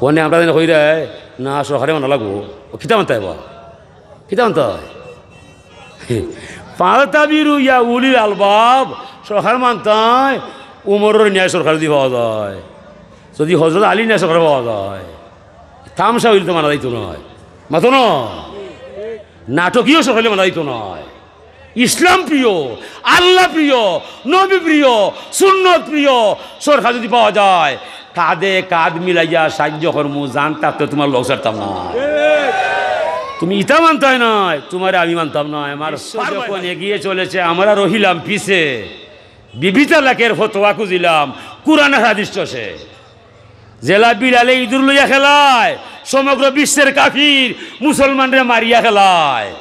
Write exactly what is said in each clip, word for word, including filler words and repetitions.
অনে আমরা যেন কইরায়, না, সরকারে মানা লাগবো। ও কিতা মানতায় বা? কিতা মানতায়? ফাতাবিরু ইয়া উলিল আলবাব, সরকার মানতায়, উমরর ন্যায় সরকার যদি পাওয়া যায়, যদি হজরত আলীর ন্যায় সরকার পাওয়া যায়, তামশা অইলে তো মানা যাইতো নায়। মাতো না? নাটকীয় সরকার অইলে মানা যাইতো নায়। ইসলাম প্রিয়, আল্লাহ প্রিয়, নবী প্রিয়, সুন্নত প্রিয় সরকার যদি পাওয়া যায়, কাঁধে কাঁধ মিলাইয়া সাহায্য করমু, জান থাকতে তুমার লগ ছাড়তাম না। তুমি ইতা মানতায় নায়, তুমারে আমি মানতাম না। আমার বিশ্ব যখন এগিয়ে চলেছে, আমরা রহিলাম পিছে। বিবি তালাকের ফতোয়া খুঁজিলাম, কোরআন হাদিস চষে। যেলা বিলালে ইঁদুর লইয়া খেলায়, সমগ্র বিশ্বের কাফির মুসলমানরে মারিয়া খেলায়।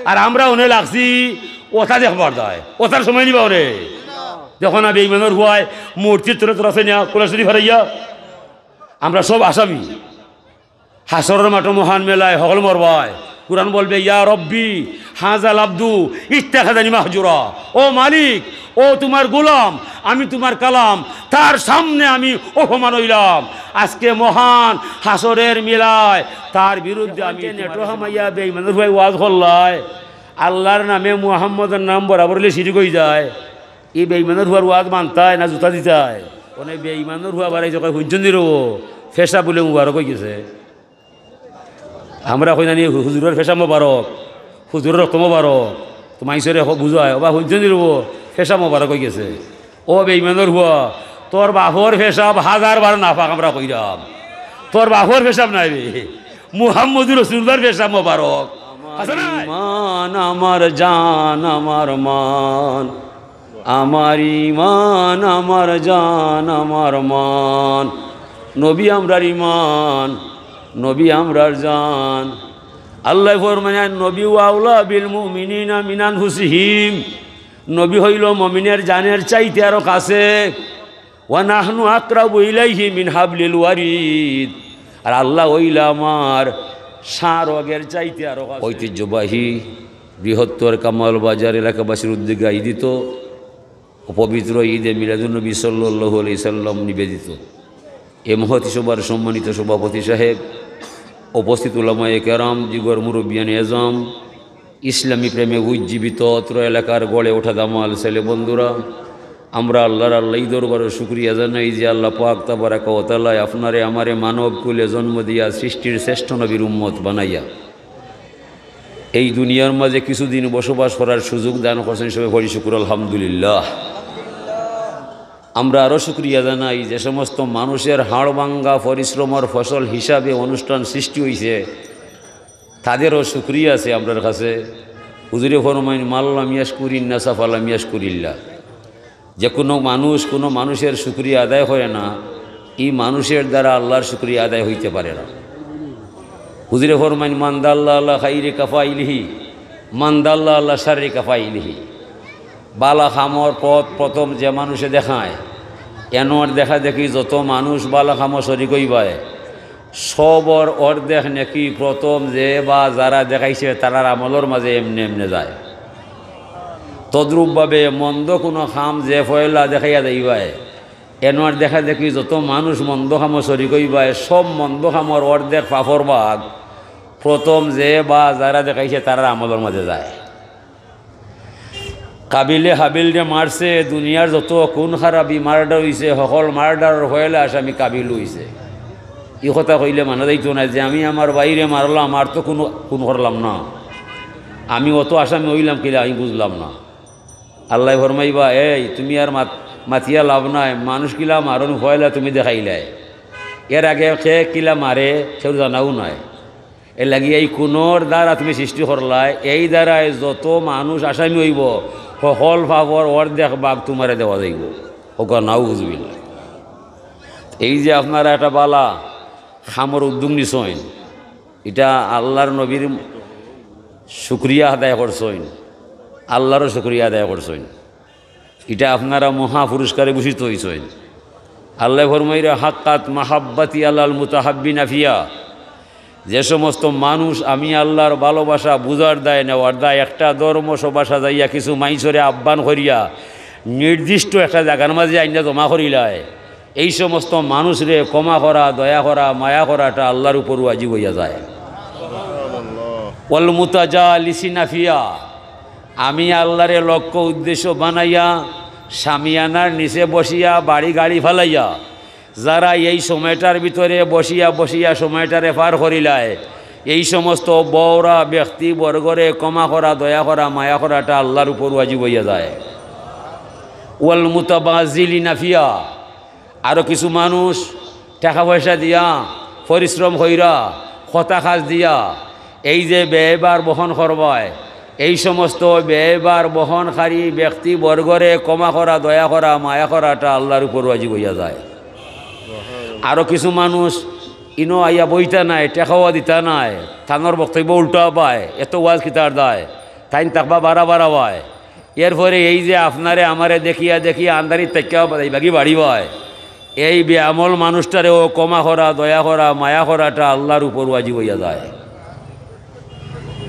আর আমরা অনে লাগছি, ওটা দেখবার দায়, ওটার সময় নিবা অনে। দেখো না, বেইমানর পুয়ায় মূর্তির তলে তোরা সে নিয়া কোলা শরীফ হারাইয়া। আমরা সব আসামি। হাসরর মাঠো মহান মেলায় হকল মরবায়। কোরআন বলবে, "ইয়া রব্বি, হাজাল আব্দু ইত্তাখাযানি মাহজুরা।" ও মালিক, ও তুমার গোলাম, আমি তুমার কালাম, তার সামনে আমি অপমান অইলাম। আজকে মহান হাসরের মেলায় তার বিরুদ্ধে আমি নেটো হামাইয়া বেইমানর পুয়ায় ওয়াজ করলায়, আল্লাহর নামে মুহাম্মদর নাম বরাবর অইলে শিরিক অইযায়। ই বেইমানর পুয়ার ওয়াজ মানতায় না জুতা দিতায়? অনে বেইমানর পুয়া বাড়াইছে, কয়, "হুনছইন নি রে, পেশাব বুলে মুবারক অইগেছে।" আমরা কই না নি, "হুজুরর পেশাব মোবারক, হুজুরর রক্ত মোবারক।" তো মাইনষরে বুঝায়, "ওবা হুনছইন নি রে, পেশাব মোবারক অইগেছে।" ও বেইমানর পুয়া, তোর বাপর পেশাব হাজার বার নাপাক আমরা কইরাম, তোর বাপর পেশাব নায় রে, মুহাম্মদুর রাসূলুল্লাহর পেশাব মোবারক। আমার আছে না? ইমান, আমার জান, আমার মান। আমার ইমান, আমার জান, আমার মান। নবী আমরার ইমান, নবী আমরার জান। আল্লায় ফরমাইন, "আন নবী আওলা বিল মুমিনিনা মিন আনফুসিহিম।" নবী অইলো মুমিনের জানের চাইতে আরো কাছে। "ওয়া নাহনু আকরাবু ইলাইহি মিন হাবলিল ওয়ারিদ।" আর আল্লাহ অইলা আমার ষাঁড় অগের চাইতে আরো কাছে। ঐতিহ্যবাহী বৃহত্তর কামাল বাজার এলাকাবাসীর উদ্যোগে আয়োজিত ও পবিত্র ঈদে মিলাদুন্নবী সাল্লাল্লাহু আলাইহি সাল্লাম নিবেদিত এ মহতী সভার সম্মানিত সভাপতি সাহেব, উপস্থিত উলামায়ে কেরাম, যুগর মুরব্বিয়ানে এজাম, ইসলামী প্রেমে উজ্জীবিত অত্র এলাকার গড়ে ওঠা দামাল ছেলে বন্ধুরা, আমরা আল্লাহর আল্লাহ দরবারে শুকরিয়া জানাই যে আল্লাহ পাক তাবারাকা ওয়া তাআলায় আপনারে আমারে মানব কুলে জন্ম দিয়া সৃষ্টির শ্রেষ্ঠ নবীর উম্মত বানাইয়া এই দুনিয়ার মাঝে কিছুদিন বসবাস করার সুযোগ দান করছেন। সবে পড়ি শুকুর আলহামদুলিল্লাহ। আমরা আরো শুকরিয়া জানাই যে সমস্ত মানুষের হাড় ভাঙ্গা পরিশ্রমর ফসল হিসাবে অনুষ্ঠান সৃষ্টি অইছে, তাদেরও শুকরিয়া আছে আমরার কাছে। হুজুরে ফরমাইন, "মাল্লাম ইয়াশকুরিন নাসা ফালাম ইয়াশকুরিল্লাহ।" যে কোনো মানুষ কোনো মানুষের শুকরিয়া আদায় করে না, ই মানুষের দ্বারা আল্লাহর শুকরিয়া আদায় হইতে পারে না। হুজুরে ফরমাইন, "মান দাল্লা আলা খাইরি কাফাইলিহি, মান দাল্লা আলা শাররি কাফাইলিহি।" বালা কামর পথ প্রথম যে মানুষে দেখায়, এনর দেখা দেখি যত মানুষ বালা কামো শরিক অইবায়, সবর অর্ধেক নেকি প্রথম যে বা যারা দেখাইছে তারার আমলর মাঝে এমনে এমনে যায়। তদ্রূপভাবে মন্দ কোনো কাম যে পয়লা দেখাইয়া যাইবায়, এনর দেখা দেখি যত মানুষ মন্দ কামো শরিক অইবায়, সব মন্দ কামর অর্ধেক পাপর ভাগ প্রথম যে বা যারা দেখাইছে তারার আমলর মাঝে যায়। কাবিলে হাবিলরে মারছে, দুনিয়ার যত খুন খারাপি মার্ডার অইছে, হকল মার্ডারর পয়লা আসামি কাবিল অইছে। ই কথা কইলে মানা যাইতো না যে আমি আমার ভাইরে মারলাম, আর তো কোনো খুন করলাম না, আমি অত আসামি অইলাম কিলা, আমি বুঝলাম না। আল্লায় ফরমাইবা, "এই, তুমি আর মাত-, মাতিয়া লাভ নাই, মানুষ কিলা মারইন পয়লা তুমি দেখাইলায়, এর আগে কে কিলা মারে কেউর জানাও নাই।" এর লাগি এই খুনর দ্বারা তুমি সৃষ্টি করলায়, এই দ্বারায় যত মানুষ আসামি অইবো, হকল পাপর অর্ধেক ভাগ তুমারে দেওয়া যাইবো। হক্কা নাউজুবিল্লাহ। এই যে আপনারা একটা বালা কামর উদ্যোগ নিছইন, ইটা আল্লাহর নবীর শুকরিয়া আদায় করছইন, আল্লাহরও শুকরিয়া আদায় করছইন। ইটা আপনারা মহা পুরস্কারে ভূষিত অইছইন। আল্লায় ফরমাইরা, "হাক্কাত মাহাব্বাতি আলাল মুতাহাব্বিনা ফিয়া।" যে সমস্ত মানুষ আমি আল্লাহর ভালোবাসা বুঝার দায়, নেওয়ার দায়, একটা ধর্ম সভা সাজাইয়া কিছু মাইনষরে আহ্বান করিয়া নির্দিষ্ট একটা জাগার মাঝে আইনা জমা করিলায়, এই সমস্ত মানুষরে ক্ষমা করা, দয়া করা, মায়া করাটা আল্লাহর উপর ওয়াজিব অইয়া যায়। ওয়াল মুতাজালিসিনা ফিহা, আমি আল্লাহরে লক্ষ্য উদ্দেশ্য বানাইয়া শামিয়ানার নিচে বসিয়া বাড়ি গাড়ি ফালাইয়া যারা এই সময়টার ভিতরে বসিয়া বসিয়া সময়টারে পার করিলায়, এই সমস্ত বউরা ব্যক্তিবর্গরে ক্ষমা করা, দয়া করা, মায়া করাটা আল্লাহর উপর ওয়াজিব অইয়া যায়। ওয়াল মুতাবাজিলিনা ফিহা, আরও কিছু মানুষ টেকা পয়সা দিয়া, পরিশ্রম কইরা, কথা কাজ দিয়া, এই যে ব্যয়ভার বহন করবায়, এই সমস্ত ব্যয়ভার বহনকারী ব্যক্তিবর্গরে ক্ষমা করা, দয়া করা, মায়া করাটা আল্লাহর উপর ওয়াজিব অইয়া যায়। আরও কিছু মানুষ ইনো আইয়া বইতা নায়, টেকাও দিতা নায়, তানর বক্তব্য উল্টা পায়, এত ওয়াজ কিতার দায়, তাইন থাকবা বারা বারা পায়। এরপরে এই যে আপনারে আমারে দেখিয়া দেখিয়া আন্দারি তাকিয়া বাগি বাড়ি পায়, এই বেআমল মানুষটারেও ক্ষমা করা, দয়া করা, মায়া করাটা আল্লাহর উপর ওয়াজিব অইয়া যায়।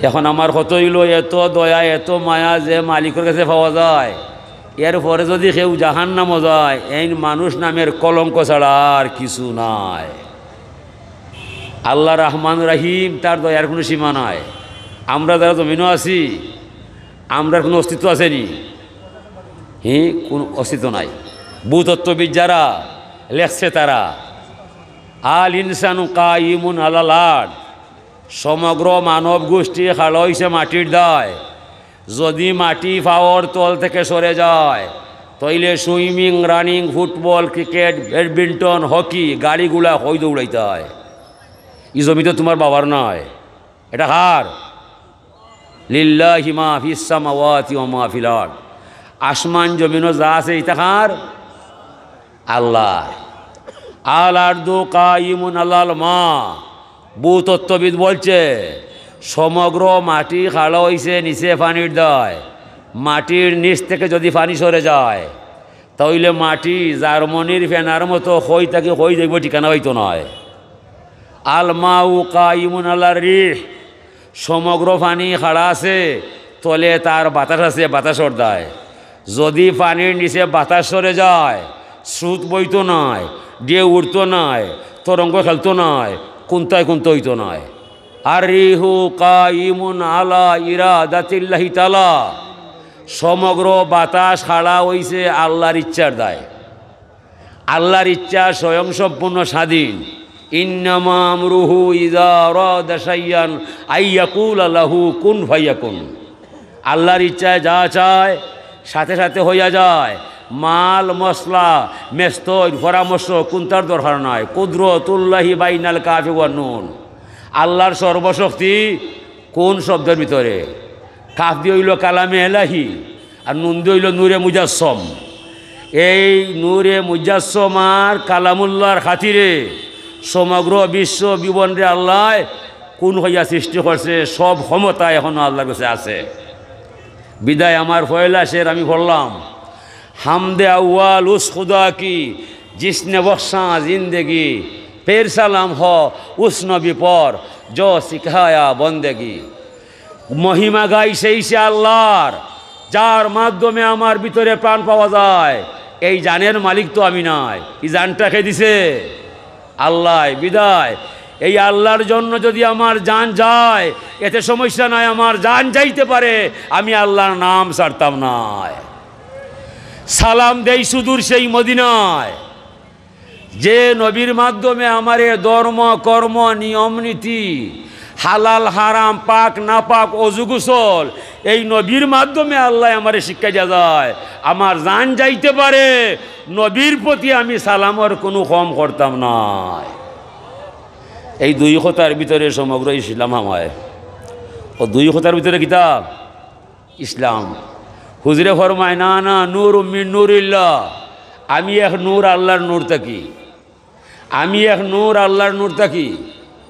এখন আমার কথা অইল, এত দয়া, এত মায়া যে মালিকর কাছে পাওয়া যায়, এরপরে যদি কেউ জাহান্নামও যায়, এইন মানুষ নামের কলঙ্ক ছাড়া আর কিছু নাই। আল্লাহ রহমান রহিম, তার দয়ার কোনো সীমা নাই। আমরা যারা জমিনও আছি, আমরার কোনো অস্তিত্ব আছে নি? হি, কোনো অস্তিত্ব নাই। ভূতত্ত্ববিদ যারা লেখছে তারা, আল ইনসানু কাইমুন আলাল আরদ, সমগ্র মানব গোষ্ঠী খাড়া অইছে মাটির দায়। যদি মাটি পাওর তল থেকে সরে যায়, তাইলে swimming, running, football, cricket, badminton, hockey, গাড়ি ঘোড়া কই দৌড়াইতায়? ই জমি তো তোমার বাবার নায়, এটা কার? লিল্লাহি মা ফিস সামাওয়াতি ওয়া মা ফিল আরদ। আসমান জমিনও যা আছে, ইতা কার? আল্লাহ। আল আরদু কাইমুন আলাল মা। ভূতত্ত্ববিদ বলছে, সমগ্র মাটি খাড়া অইছে নিচে পানির দায়। মাটির নিচ থেকে যদি পানি সরে যায়, তাইলে মাটি জার্মানির ফেনার মতো কই থাকি কই যাইব ঠিকানা পাইতো নায়। আল মাউ কাইমুন আলার রিহ, সমগ্র পানি খাড়া আছে, তলে তার বাতাস আছে, বাতাসর দায়। যদি পানির নিচে বাতাস সরে যায়, স্রোত বইতো নায়, ঢেউ উঠতো নায়, তরঙ্গ খেলতো নায়, কুন্তায় কুন্তা অইতো নায়। আর রিহু কাইমুন আলা ইরাদাতিল্লাহি তাআলা, সমগ্র বাতাস খাড়া অইছে আল্লাহর ইচ্ছার দায়। আল্লাহর ইচ্ছা স্বয়ংসম্পূর্ণ স্বাধীন। ইন্নামা আমরুহু ইযা আরাদা শাইয়ান আইয়াকুলা লাহু কুন ফায়াকুন। আল্লাহর ইচ্ছায় যা চায়, সাথে সাথে হইয়া যায়। মাল, মশলা, মেস্তর পরামর্শ কুন্তার দরকার নাই। কুদরতুল্লাহি বাইনাল কাফি ওয়ান নুন। আল্লাহর সর্বশক্তি কোন শব্দের ভিতরে? কাফ দিয়া অইল কালামে এলাহি, আর নুন দিয়া অইল নূরে মুজাসসম। এই নূরে মুজাসসম আর কালামুল্লাহর খাতিরে সমগ্র বিশ্ব ভুবনরে আল্লায় কুন কইয়া সৃষ্টি করছে, সব ক্ষমতা এখনো আল্লাহর কাছে আছে। বিদায় আমার পয়লা শের আমি পড়লাম, হামদে আউয়াল উস খুদা কি, জিসনে বখশা জিন্দেগি, ফের সালাম হ উস নবী পর, জো সিখায়া বন্দেগি। মহিমা গাই সেই সে আল্লাহর, যার মাধ্যমে আমার ভিতরে প্রাণ পাওয়া যায়। এই জানের মালিক তো আমি নাই, এই জানটা কে দিছে? আল্লাহ। বিদায় এই আল্লাহর জন্য যদি আমার জান যায়, এতে সমস্যা নাই, আমার জান যাইতে পারে, আমি আল্লাহর নাম ছাড়তাম নায়। সালাম দেই সুদূর সেই মদিনায়, যে নবীর মাধ্যমে আমারে ধর্ম, কর্ম, নিয়ম, নীতি, হালাল, হারাম, পাক, নাপাক, অজু, গোসল, এই নবীর মাধ্যমে আল্লাহ আমারে শিক্ষা দিয়া যায়। আমার জান যাইতে পারে, নবীর প্রতি আমি সালামর কোনো কম করতাম নায়। এই দুই কথার ভিতরে সমগ্র ইসলাম হামায়। ও দুই কথার ভিতরে কিতা? ইসলাম। হুজুরে ফরমায়, "না, না, নূর মিন নূরিল্লাহ, আমি এক নূর আল্লাহর নূর থাকি, আমি এক নূর আল্লাহর নূর থাকি।"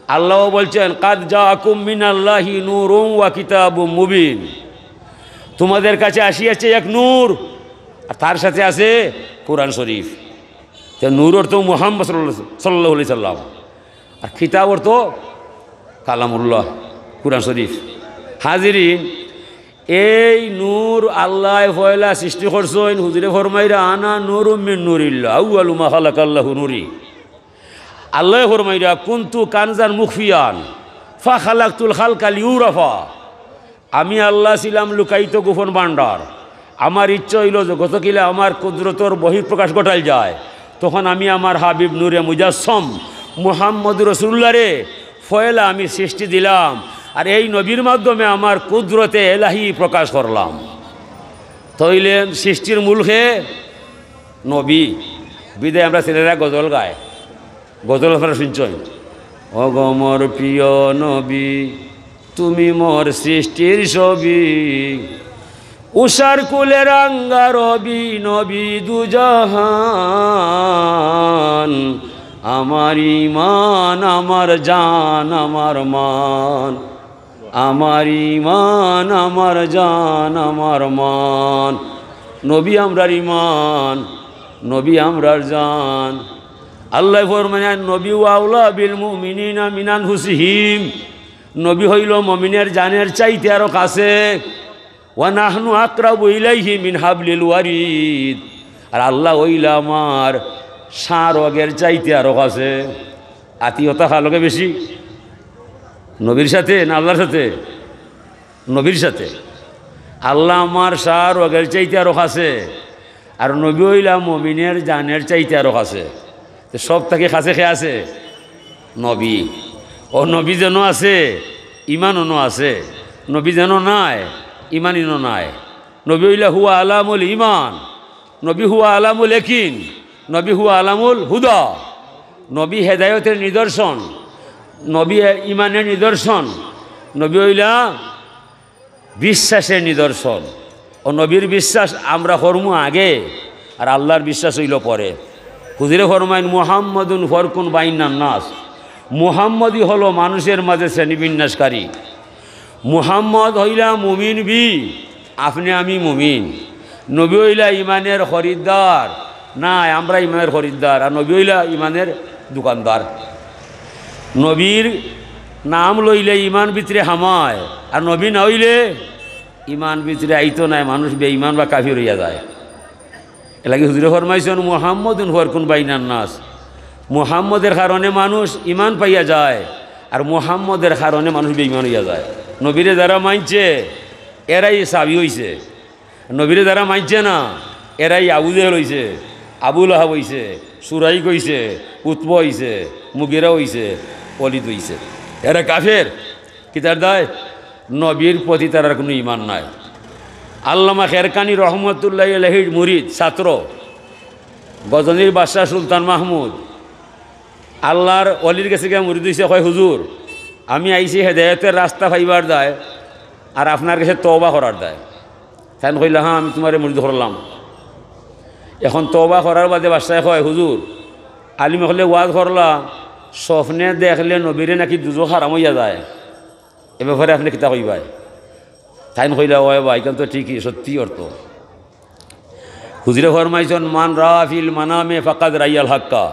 আল্লাহ বলছেন, "কাদ জাআকুম মিনাল্লাহি নূরুম ওয়া কিতাবুম মুবিন।" তোমাদের কাছে আসিয়াছে এক নূর, আর তার সাথে আছে কোরআন শরীফ। তো নূর অর্থ মুহাম্মদ সাল্লাল্লাহু, সাল্লাল্লাহু আলাইহি সাল্লাম, আর কিতাব অর্থ কালামুল্লাহ, কোরআন শরীফ। হাজিরিন, এই নূর আল্লায় পয়লা সৃষ্টি করছইন। হুজুরে ফরমাইরা, "আনা নূরুম মিন নূরিল্লাহ, আউয়ালু মা খালাকাল্লাহু নূরি।" আল্লায় ফরমাইরা, "কুনতু কানজান মুখফিয়ান, ফা খালাকতুল খালকা লিউরাফা।" আমি আল্লাহ ছিলাম লুকায়িত গোপন ভাণ্ডার। আমার ইচ্ছা অইলো জগতো কিলা আমার কুদরতর বহিঃপ্রকাশ ঘটাইল যায়, তখন আমি আমার হাবিব নূরে মুজাসসম মুহাম্মদ রসুলুল্লাহরে পয়লা আমি সৃষ্টি দিলাম, আর এই নবীর মাধ্যমে আমার কুদরতে এলাহি প্রকাশ করলাম। তাইলে সৃষ্টির মূল কে? নবী। বিদায় আমরা ছেলেরা গজল গায়, গজল আপনারা শুনছেন, "ও গো মোর প্রিয় নবী, তুমি মোর সৃষ্টির ছবি, উষার কুলে রাঙ্গা রবি, নবী দুজাহান, আমার ইমান, আমার জান, আমার মান, আমার ইমান, আমার জান, আমার মান।" নবী আমরার ইমান, নবী আমরার জান। আল্লায় ফরমাইন, "নবী আউলা বিল মুমিনিনা মিন আনফুসিহিম।" নবী অইলা মুমিনের জানের চাইতে আরো কাছে। "ওয়া নাহনু আকরাবু ইলাইহি মিন হাবলিল ওয়ারিদ।" আর আল্লাহ অইলা আমার সার অগের চাইতে আরো কাছে। আত্মীয়তা কার লগে বেশি? নবীর সাথে না আল্লাহর সাথে? নবীর সাথে। আল্লাহ আমার সার অগের চাইতে আরো কাছে, আর নবী অইলা মুমিনের জানের চাইতে আরো কাছে। তো সব থাকি কাছে কে আছে? নবী। ও নবী যেন আছে, ইমান অনো আছে। নবী যেন নাই, ইমান ইনো নাই। নবী অইলা হুয়া আলামুল ইমান, নবী হুয়া আলামুল ইয়াকিন, নবী হুয়া আলামুল হুদা। নবী হেদায়তের নিদর্শন, নবী ইমানের নিদর্শন, নবী অইলা বিশ্বাসের নিদর্শন। ও নবীর বিশ্বাস আমরা করমু আগে, আর আল্লাহর বিশ্বাস অইলো পরে। হুজুরে ফরমাইন, "মুহাম্মাদুন ফরকুন বাইনান নাস।" মুহাম্মদই হলো মানুষের মাঝে শ্রেণীবিন্যাসকারী। মুহাম্মদ অইলা মুমিন বি, আপনে আমি মুমিন। নবী অইলা ইমানের খরিদ্দার, নায়, আমরা ইমানের খরিদ্দার, আর নবী অইলা ইমানের দোকানদার। নবীর নাম লইলে ইমান ভিতরে হামায়, আর নবী না অইলে ইমান ভিতরে আইতো নায়, মানুষ বেঈমান বা কাফির অইয়া যায়। এরলাগি হুজুরে ফরমাইছইন, "মুহাম্মাদুন ফরকুন বাইনান নাস।" মুহাম্মদের কারণে মানুষ ইমান পাইয়া যায়, আর মুহাম্মদের কারণে মানুষ বেঈমান অইয়া যায়। নবীরে যারা মানছে, এরাই সাবি অইছে। নবীরে যারা মানছে না, এরাই আবু জেহেল অইছে, আবু লাহাব অইছে, সুরাইক অইছে, উতবা অইছে, মুগিরা অইছে, ওলিদ অইছে। এরা কাফের। কিতার দায়? নবীর প্রতি তারার কুনু ইমান নাই। আল্লামা খেরকানি রহমতুল্লাহি আলাইহির মুরিদ, ছাত্র, গজনীর বাদশাহ সুলতান মাহমুদ, আল্লাহর ওলির গেছে গিয়া মুরিদ অইছে, কয়, "হুজুর, আমি আইছি হেদায়েতের রাস্তা পাইবার দায়, আর আপনার গেছে তওবা করার দায়।" তাইন কইলা, "হ্যাঁ, আমি তুমারে মুরিদ করলাম।" এখন তওবা করার বাদে বাদশায় কয়, "হুজুর, আলিম অকলে ওয়াজ করলা, স্বপ্নে দেখলে নবীরে নাকি দুজখ হারাম অইয়া যায়, এ ব্যাপারে আপনে কিতা কইবায়?" তাইন কইলা, "ওয় বা, ইখান তো ঠিকই, সত্যি অর্থ।" হুজুরে ফরমাইছইন, "মান রাআ ফিল মানামে ফাকাদ রাইয়াল হাক্কা।"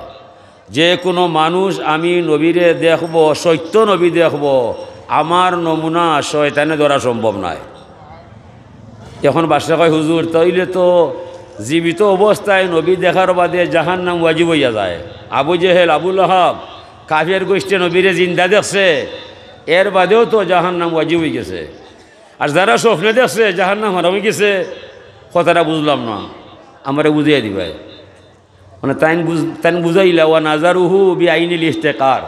যে কুনু মানুষ আমি নবীরে দেখবো, সত্য নবী দেখবো, আমার নমুনা শয়তানে ধরা সম্ভব নায়। এখন বাদশা কয়, "হুজুর, তাইলে তো জীবিত অবস্থায় নবী দেখার বাদে জাহান্নাম ওয়াজিব অইয়া যায়। আবু জেহেল, আবু লাহাব, কাফের গোষ্ঠী নবীরে জিন্দা দেখছে, এর বাদেও তো জাহান্নাম ওয়াজিব অইগেছে। আর যারা স্বপ্নে দেখছে, জাহান্নাম হারাম অইগেছে।" কথাটা বুঝলাম না, আমারে বুঝাইয়া দিবায়। মানে তাইন বুঝ-, তাইন বুঝাইলা, "ওয়া নাজারুহু বিআইনিল ইহতিকার।"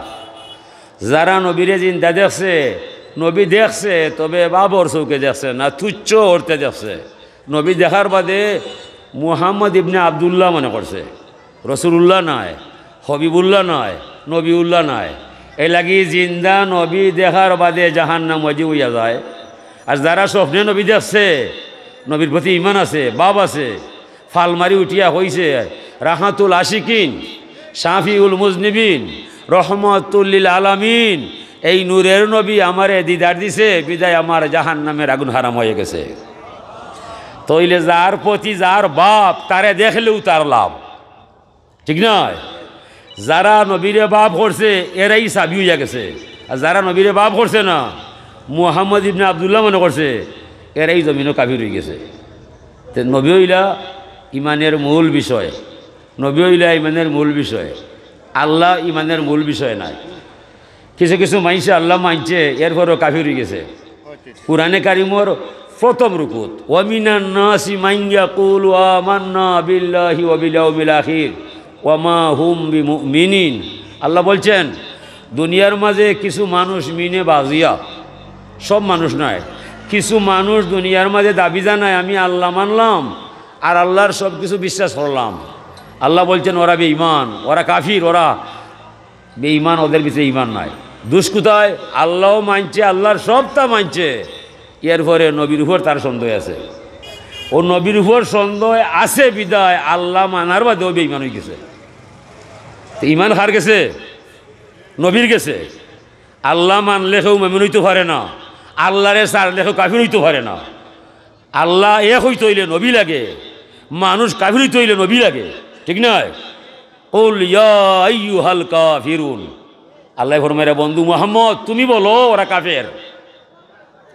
যারা নবীরে জিন্দা দেখছে, নবী দেখছে, তবে বাবর চউখে দেখছে না, তুচ্ছ অর্থে দেখছে। নবী দেখার বাদে মুহাম্মদ ইবনে আব্দুল্লাহ মনে করছে, রসুলুল্লাহ নায়, হবিবুল্লাহ নায়, নবীউল্লাহ নায়। এরলাগি জিন্দা নবী দেখার বাদে জাহান্নাম ওয়াজিব অইয়া যায়। আর যারা স্বপ্নে নবী দেখছে, নবীর প্রতি ইমান আছে, বাব আছে, ফাল মারি উঠিয়া কইছে, "রাহাতুল আশিকিন, শাফিউল মুজনিবিন, রহমাতুল লিল আলামিন, এই নূরের নবী আমারে দিদার দিছে, বিদায় আমার জাহান্নামের আগুন হারাম অইগেছে।" তাইলে যার প্রতি যার বাব, তারে দেখলেউ তার লাভ, ঠিক নায়? যারা নবীরে বাব করছে, এরাই সাবি অইয়া গেছে। আর যারা নবীরে বাব করছে না, মুহাম্মদ ইবনে আব্দুল্লাহ মনে করছে, এরাই জমিনো কাফির অইগেছে। তে নবী অইলা ইমানের মূল বিষয়, নবী অইলা ইমানের মূল বিষয়, আল্লাহ ইমানের মূল বিষয় নায়। কিছু কিছু মানষে আল্লাহ মানছে, এরপরও কাফির অইগেছে। কুরআনে কারিমর প্রথম রুকুত, "ওয়া মিনান নাসি মান ইয়াকুলু আমান্না বিল্লাহি ওয়া বিল ইয়াউমিল আখির ওয়া মা হুম বিমুমিনিন।" আল্লাহ বলছেন, দুনিয়ার মাঝে কিছু মানুষ মিনে বাজিয়া, সব মানুষ নায়, কিছু মানুষ দুনিয়ার মাঝে দাবি জানায়, "আমি আল্লাহ মানলাম, আর আল্লাহর সব কিছু বিশ্বাস করলাম।" আল্লাহ বলছেন, "ওরা বেঈমান, ওরা কাফির, ওরা বেঈমান, ওদের ভিতরে ঈমান নাই।" দুষ কোথায়? আল্লাহও মানছে, আল্লাহর সবটা মানছে, এরপরে নবীর উপর তার সন্দেহ আছে। ও নবীর উপর সন্দেহ আছে বিধায় আল্লাহ মানার বাদেও বেঈমান অইগেছে। তো ঈমান কার গেছে? নবীর গেছে। আল্লাহ মানলে কেউ মুমিন অইতো পারে না, আল্লাহরে ছাড়লে কেউ কাফির অইতো পারে না। আল্লাহ এক অইতো অইলে নবী লাগে, মানুষ কাফির অইতো অইলে নবী লাগে, ঠিক নায়? "কুল ইয়া আইয়ুহাল কাফিরুন।" আল্লাহ ফরমাইরা, "বন্ধু মুহাম্মদ, তুমি বলো ওরা কাফের।"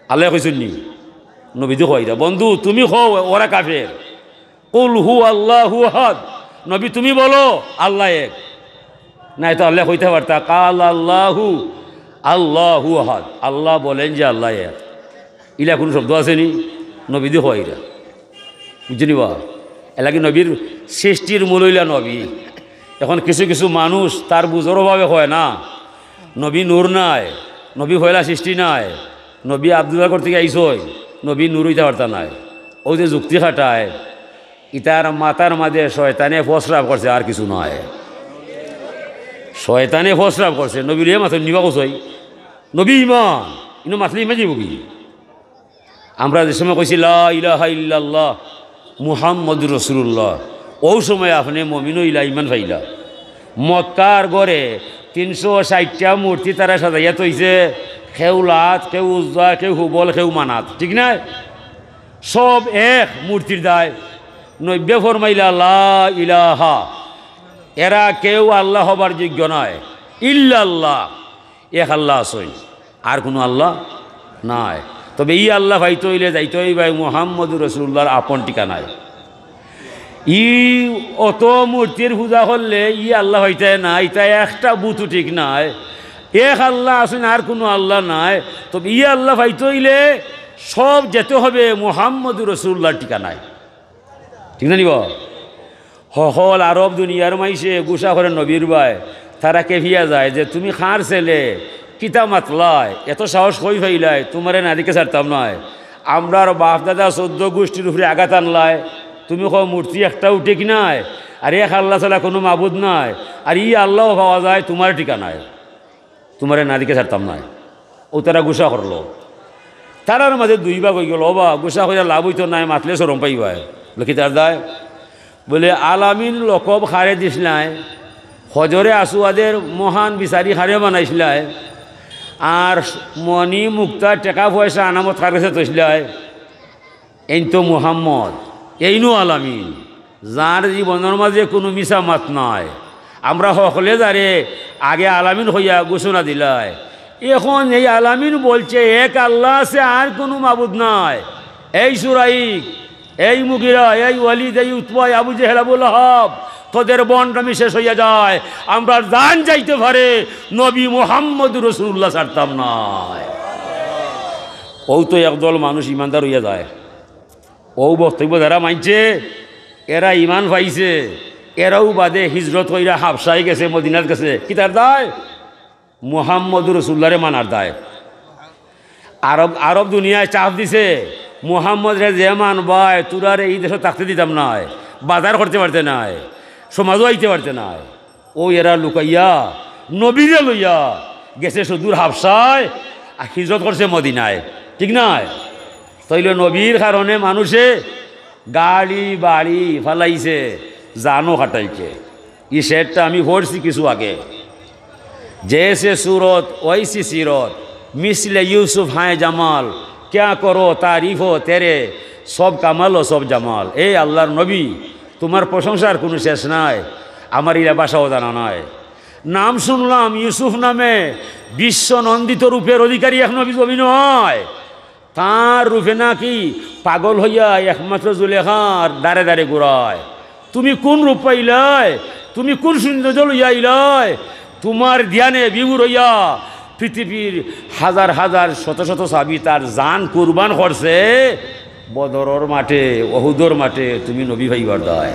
আল্লাহ কইছইন নি? নবীদি কইরা, "বন্ধু, তুমি কও ওরা কাফের।" "কুল হু আল্লাহু আহাদ।" নবী, তুমি বলো আল্লাহ এক। নায় তো আল্লাহ কইতা পারতা, "কাল আল্লাহু আল্লাহু আহাদ।" আল্লাহ বলেন যে আল্লাহ এক। ইলা কুনু শব্দ আছে নি? নবীদি কইরা। বুঝছইন নি বা? এরলাগি নবীর সৃষ্টির মূল অইলা নবী। এখন কিছু কিছু মানুষ তার বুঝর অভাবে কয় না, নবী নূর নায়, নবী পয়লা সৃষ্টি নায়, নবী আব্দুল্লাহর ঘর থাকি আইছইন, নবী নূর অইতা পারতা নায়। অউ যে যুক্তি খাটায়, ইতার মাথার মাঝে শয়তানে প্রস্রাব করছে, আর কিছু নায়। শয়তানে প্রস্রাব করছে, নবীরে মাতইন নি বা কছাইন। নবী ঈমান, ইনো মাতলে ঈমান যাইবোগি? আমরা যে সময় কইছি, "লা ইলাহা ইল্লাল্লাহ মুহাম্মদুর রাসূলুল্লাহ", অউ সময় আপনে মুমিন অইলা, ঈমান পাইলা। মক্কার ঘরে তিনশো ষাইটটা মূর্তি তারা সাজাইয়া থইছে, কেউ লাত, কেউ উজ্জা, কেউ হুবল, কেউ মানাত, ঠিক নায়? সব এক মূর্তির দায়। নবীয়ে ফরমাইলা, "লা ইলাহা", এরা কেউ আল্লাহ হবার যোগ্য নায়, "ইল্লাল্লাহ", এক আল্লাহ আছইন, আর কুনু আল্লাহ নাই। তবে ই আল্লাহ পাইতো অইলে যাইতো অইবায় মুহাম্মদুর রাসূলুল্লাহর আপন ঠিকানায়। ই অত মূর্তির পূজা করলে ই আল্লাহ পাইতায় না, ইতা একটা বুতও ঠিক নায়। এক আল্লাহ আছইন, আর কুনু আল্লাহ নাই। তবে ই আল্লাহ পাইতো অইলে সব যেতে হবে মুহাম্মদুর রাসূলুল্লাহর ঠিকানায়। ঠিক না নি বা? হকল আরব দুনিয়ার মাইনষে গুসা করে নবীর বায়, তারা খেপিয়া যায় যে, "তুমি কার ছেলে, কিতা মাতলায়, এত সাহস কই পাইলায়, তুমারে না দেখি ছাড়তাম নায়। আমরার বাপ দাদা চৌদ্দ গুষ্টির উপরে আঘাত আনলায়, তুমি কও মূর্তি একটাও ঠিক নায়, আর এক আল্লাহ ছাড়া কুনু মাবুদ নাই, আর ই আল্লাহ পাওয়া যায় তুমার ঠিকানায়।" তুমারে না দেখি ছাড়তাম নায়। অউ তারা গুসা করলো। তারার মাঝে দুই ভাগ অইগেলো, "ও বা, গুসা কইরা লাভ অইতো নায়, মাতলে শরম পাইবায়।" বলে, "কিতার দায়?" বলে, "আলামিন লকব কারে দিছলায়, হজরে আসওয়াদের মহান বিচারি কারে বানাইছলায়, আর মণি মুক্তা টেকা পয়সা আনামত কার গেছে থইছলায়?" এইন তো মুহাম্মদ, এইনউ আলামিন, যার জীবনর মাঝে কুনু মিছা মাত নাই। আমরা হকলে যারে আগে আলামিন কইয়া ঘোষণা দিলায়, এখন এই আলামিন বলছে, "এক আল্লাহ আছে, আর কুনু মাবুদ নাই।" এই শুরাইক, এই মুগিরা, এই ওয়ালিদ, এই উতবা, এই আবু জেহেল, আবু লাহাব, তোদের ভণ্ডামি শেষ অইয়া যায়, আমরার জান যাইতে পারে, নবী মুহাম্মদুর রাসূলুল্লাহ ছাড়তাম নায়। অউ তো একদল মানুষ ইমানদার অইয়া যায়। অউ বক্তব্য যারা মানছে, এরা ইমান পাইছে, এরাও বাদে হিজরত কইরা হাবশায় গেছে, মদিনাত গেছে। কিতার দায়? মুহাম্মদুর রাসূলুল্লাহরে মানার দায়। আরব, আরব দুনিয়ায় চাপ দিছে, "মুহাম্মদরে যে মানবায়, তুরারে ই দেশো থাকতে দিতাম নায়, বাজার করতে পারতে নায়, সমাজও আইতে পারতে নায়।" অউ এরা লুকাইয়া নবীরে লইয়া গেছে সুদূর হাবশায়, আর হিজরত করছে মদিনায়, ঠিক নায়? তাইলে নবীর কারণে মানুষে গাড়ি বাড়ি ফালাইছে, জানও কাটাইছে। ই শেরটা আমি পড়ছি কিছু আগে। "জেসে সুরত ওইসি সিরত, মিসলে ইউসুফ হায় জামাল, ক্যা করো তারিফ ও তেরে, সব কামাল ও সব জামাল।" এ আল্লাহর নবী, তুমার প্রশংসার কুনু শেষ নাই, আমার ইলা ভাষাও জানা নাই। নাম শুনলাম ইউসুফ নামে, বিশ্ব নন্দিত রূপের অধিকারী এক নবী জমিনো নাই। তার রূপে নাকি পাগল হইয়া একমাত্র জুলেখার দারে দারে ঘুরায়। তুমি কোন রূপ পাইলায়? তুমি কোন সৌন্দর্য লইয়া আইলায়? তোমার ধ্যানে বিভোর হইয়া পৃথিবীর হাজার হাজার শত শত সাহাবী তার জান কুরবান করছে। বদরর মাঠে, অহুদর মাঠে তুমি নবী পাইবার দায়।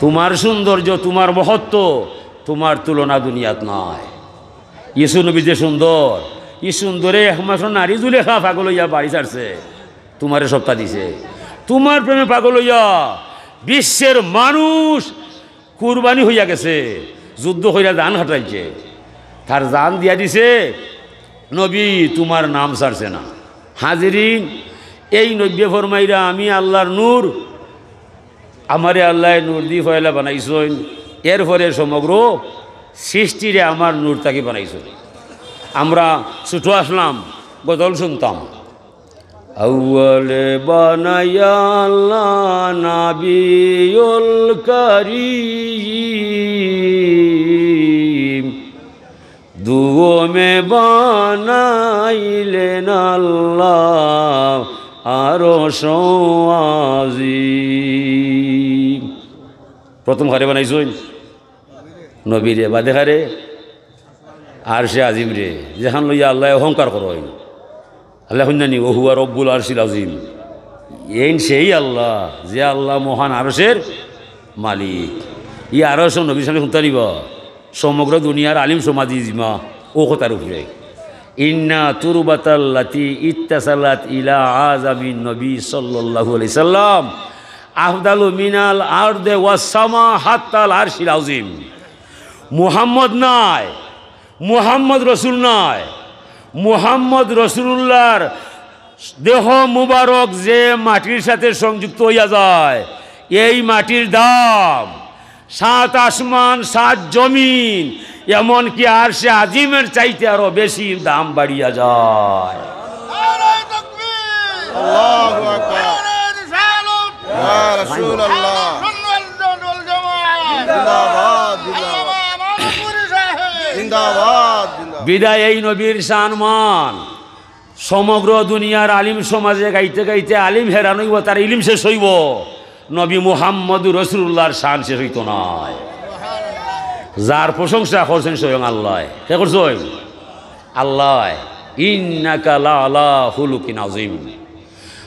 তোমার সৌন্দর্য, তোমার মহত্ব, তোমার তুলনা দুনিয়াত নাই। ইসু নবী যে সুন্দর, ই সুন্দরে একমাত্র নারী জুলেখা পাগল হইয়া বাড়ি ছাড়ছে, তোমারে সপ্তাহ দিছে। তোমার প্রেমে পাগল হইয়া বিশ্বের মানুষ কুরবানি হইয়া গেছে, যুদ্ধ কইরা জান খাটাইছে, তার জান দিয়া দিছে। নবী তোমার নাম ছাড়ছে না। হাজিরিন, এই নবীয়ে ফরমাইরা, "আমি আল্লাহর নূর, আমারে আল্লায় নূর দি পয়লা বানাইছইন, এরপরে সমগ্র সৃষ্টিরে আমার নূর থাকি বানাইছইন।" আমরা ছোট আসলাম, গজল শুনতাম, "আউয়ালে বানাইয়া আল্লাহ নাবিউল করিম, দুয়মে বানাইলেন আল্লাহ আরশ আজিম।" প্রথম কারে বানাইছইন? নবীরে। বাদে কারে? আরশে আজিমরে, যেখান লইয়া আল্লায় অহংকার করইন। আল্লায় কইন না নি, "ওহুয়া রব্বুল আরশিল আজিম"? এইন সেই আল্লাহ, যে আল্লাহ মহান আরশের মালিক। ই আরশ নবীর সামনে কুনতা নিবা? সমগ্র দুনিয়ার আলিম সমাজে ইজমা অউ কথার উপরে। ইন্না তুরবাতাল্লাতি ইত্তাসালাত ইলা আযামিন নবী সাল্লাল্লাহু আলাইহি সাল্লাম আফদালু মিনাল আরদে ওয়াস সামা হাত্তাল আরশিল আজিম। মুহাম্মদ নায়, মুহাম্মদ রসুল নায়, মুহাম্মদ রসুলুল্লাহর দেহ মুবারক যে মাটির সাথে সংযুক্ত হইয়া যায়, এই মাটির দাম সাত আসমান, সাত জমিন, এমনকি আরশে আজিমের চাইতে আরো বেশি দাম বাড়িয়া যায়। নারায়ে তাকবীর! আল্লাহু আকবার! নারায়ে রিসালাত! ইয়া রাসূলুল্লাহ! আহলে সুন্নাত ওয়াল জামাত! জিন্দাবাদ, জিন্দাবাদ! আল্লামা মাদাপুরী সাহেব! জিন্দাবাদ, জিন্দাবাদ! বিদায় এই নবীর শান মান সমগ্র দুনিয়ার আলিম সমাজে গাইতে গাইতে আলিম হেরান অইবো, তার ইলিম শেষ অইবো, নবী মুহাম্মদুর রাসূলুল্লাহর শান শেষ অইতো নায়। যার প্রশংসা করছেন স্বয়ং আল্লাহ। কে করছেন? আল্লাহ। ইন্নাকা লাআলা খুলুকিন আযীম।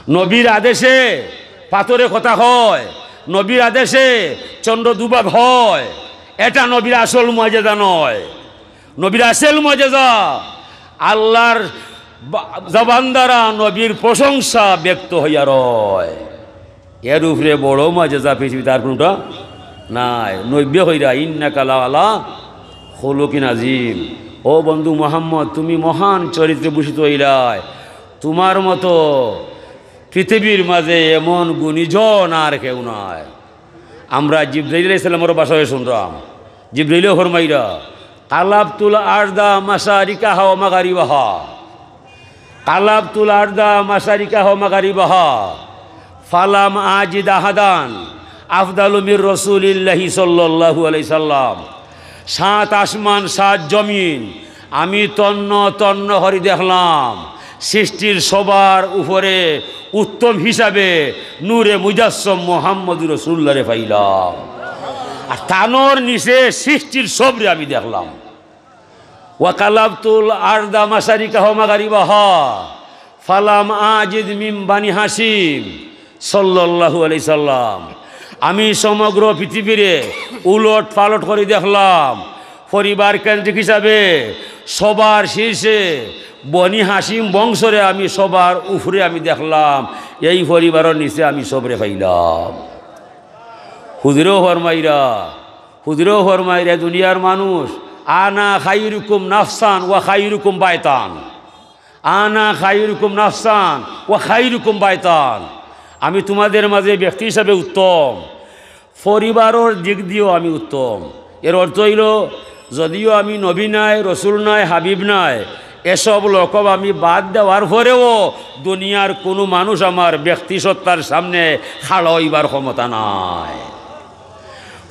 নবীর আদেশে পাথরে কথা হয়, নবীর আদেশে চন্দ্র দুভাগ হয়। এটা নবীর আসল মুজিজা নয়। নবীর আসল মুজিজা আল্লাহর বা-, জবান দ্বারা নবীর প্রশংসা ব্যক্ত হইয়া রয়। এর উপরে বড় মুজিজা পৃথিবীতে আর কোনটা নাই। নবীয়ে কইরা, "ইন্নাকা লাআলা খুলুকিন আযীম।" ও বন্ধু মুহাম্মদ, তুমি মহান চরিত্রে ভূষিত হইলায়। তোমার মতো পৃথিবীর মাঝে এমন গুণীজন আর কেউ নাই। আমরা জিব্রাইল আলাইহিস সালামর ভাষায় শুনলাম, জিব্রাইলে ফরমাইরা, "কালাবতুল আরদা মাশারিকাহা ওয়া মাগারিবাহা, কালাবতুল আরদা মাশারিকাহা ওয়া মাগারিবাহা, ফালাম আজিদ আহাদান আফদালু মির রাসূলিল্লাহি সাল্লাল্লাহু আলাইহি সাল্লাম।" সাত আসমান, সাত জমিন, আমি তন্ন তন্ন করি দেখলাম, সৃষ্টির সবার উপরে উত্তম হিসাবে নূরে মুজাসসম মুহাম্মদুর রাসূলুল্লাহরে পাইলাম। আর তানর নিচে সৃষ্টির সবরে আমি দেখলাম। ওয়া কালাবতুল আরদা মাশারিকাহা ওয়া মাগারিবাহা, ফালাম আজিদ মিন বানি হাশিম সাল্লাল্লাহু আলাইহি সাল্লাম। আমি সমগ্র পৃথিবীরে উলট পালট করি দেখলাম, পরিবার কেন্দ্রিক হিসাবে সবার শীর্ষে বনি হাশিম বংশরে আমি সবার উপরে আমি দেখলাম, এই পরিবারর নিচে আমি সবরে পাইলাম। হুজুরেও ফরমাইরা, হুজুরেও ফরমাইরা, দুনিয়ার মানুষ, "আনা খাইরুকুম নাফসান ওয়া খাইরুকুম বাইতান।" আনা খাইরুকুম নাফসান ওয়া খাইরুকুম বাইতান। আমি তোমাদের মাঝে ব্যক্তি হিসাবে উত্তম, পরিবারর দিক দিয়েও আমি উত্তম। এর অর্থ হইল, যদিও আমি নবী নাই, রসুল নাই, হাবিব নাই, এসব লকব আমি বাদ দেওয়ার পরেও দুনিয়ার কোনো মানুষ আমার ব্যক্তি সত্তার সামনে খাড়া হইবার ক্ষমতা নাই।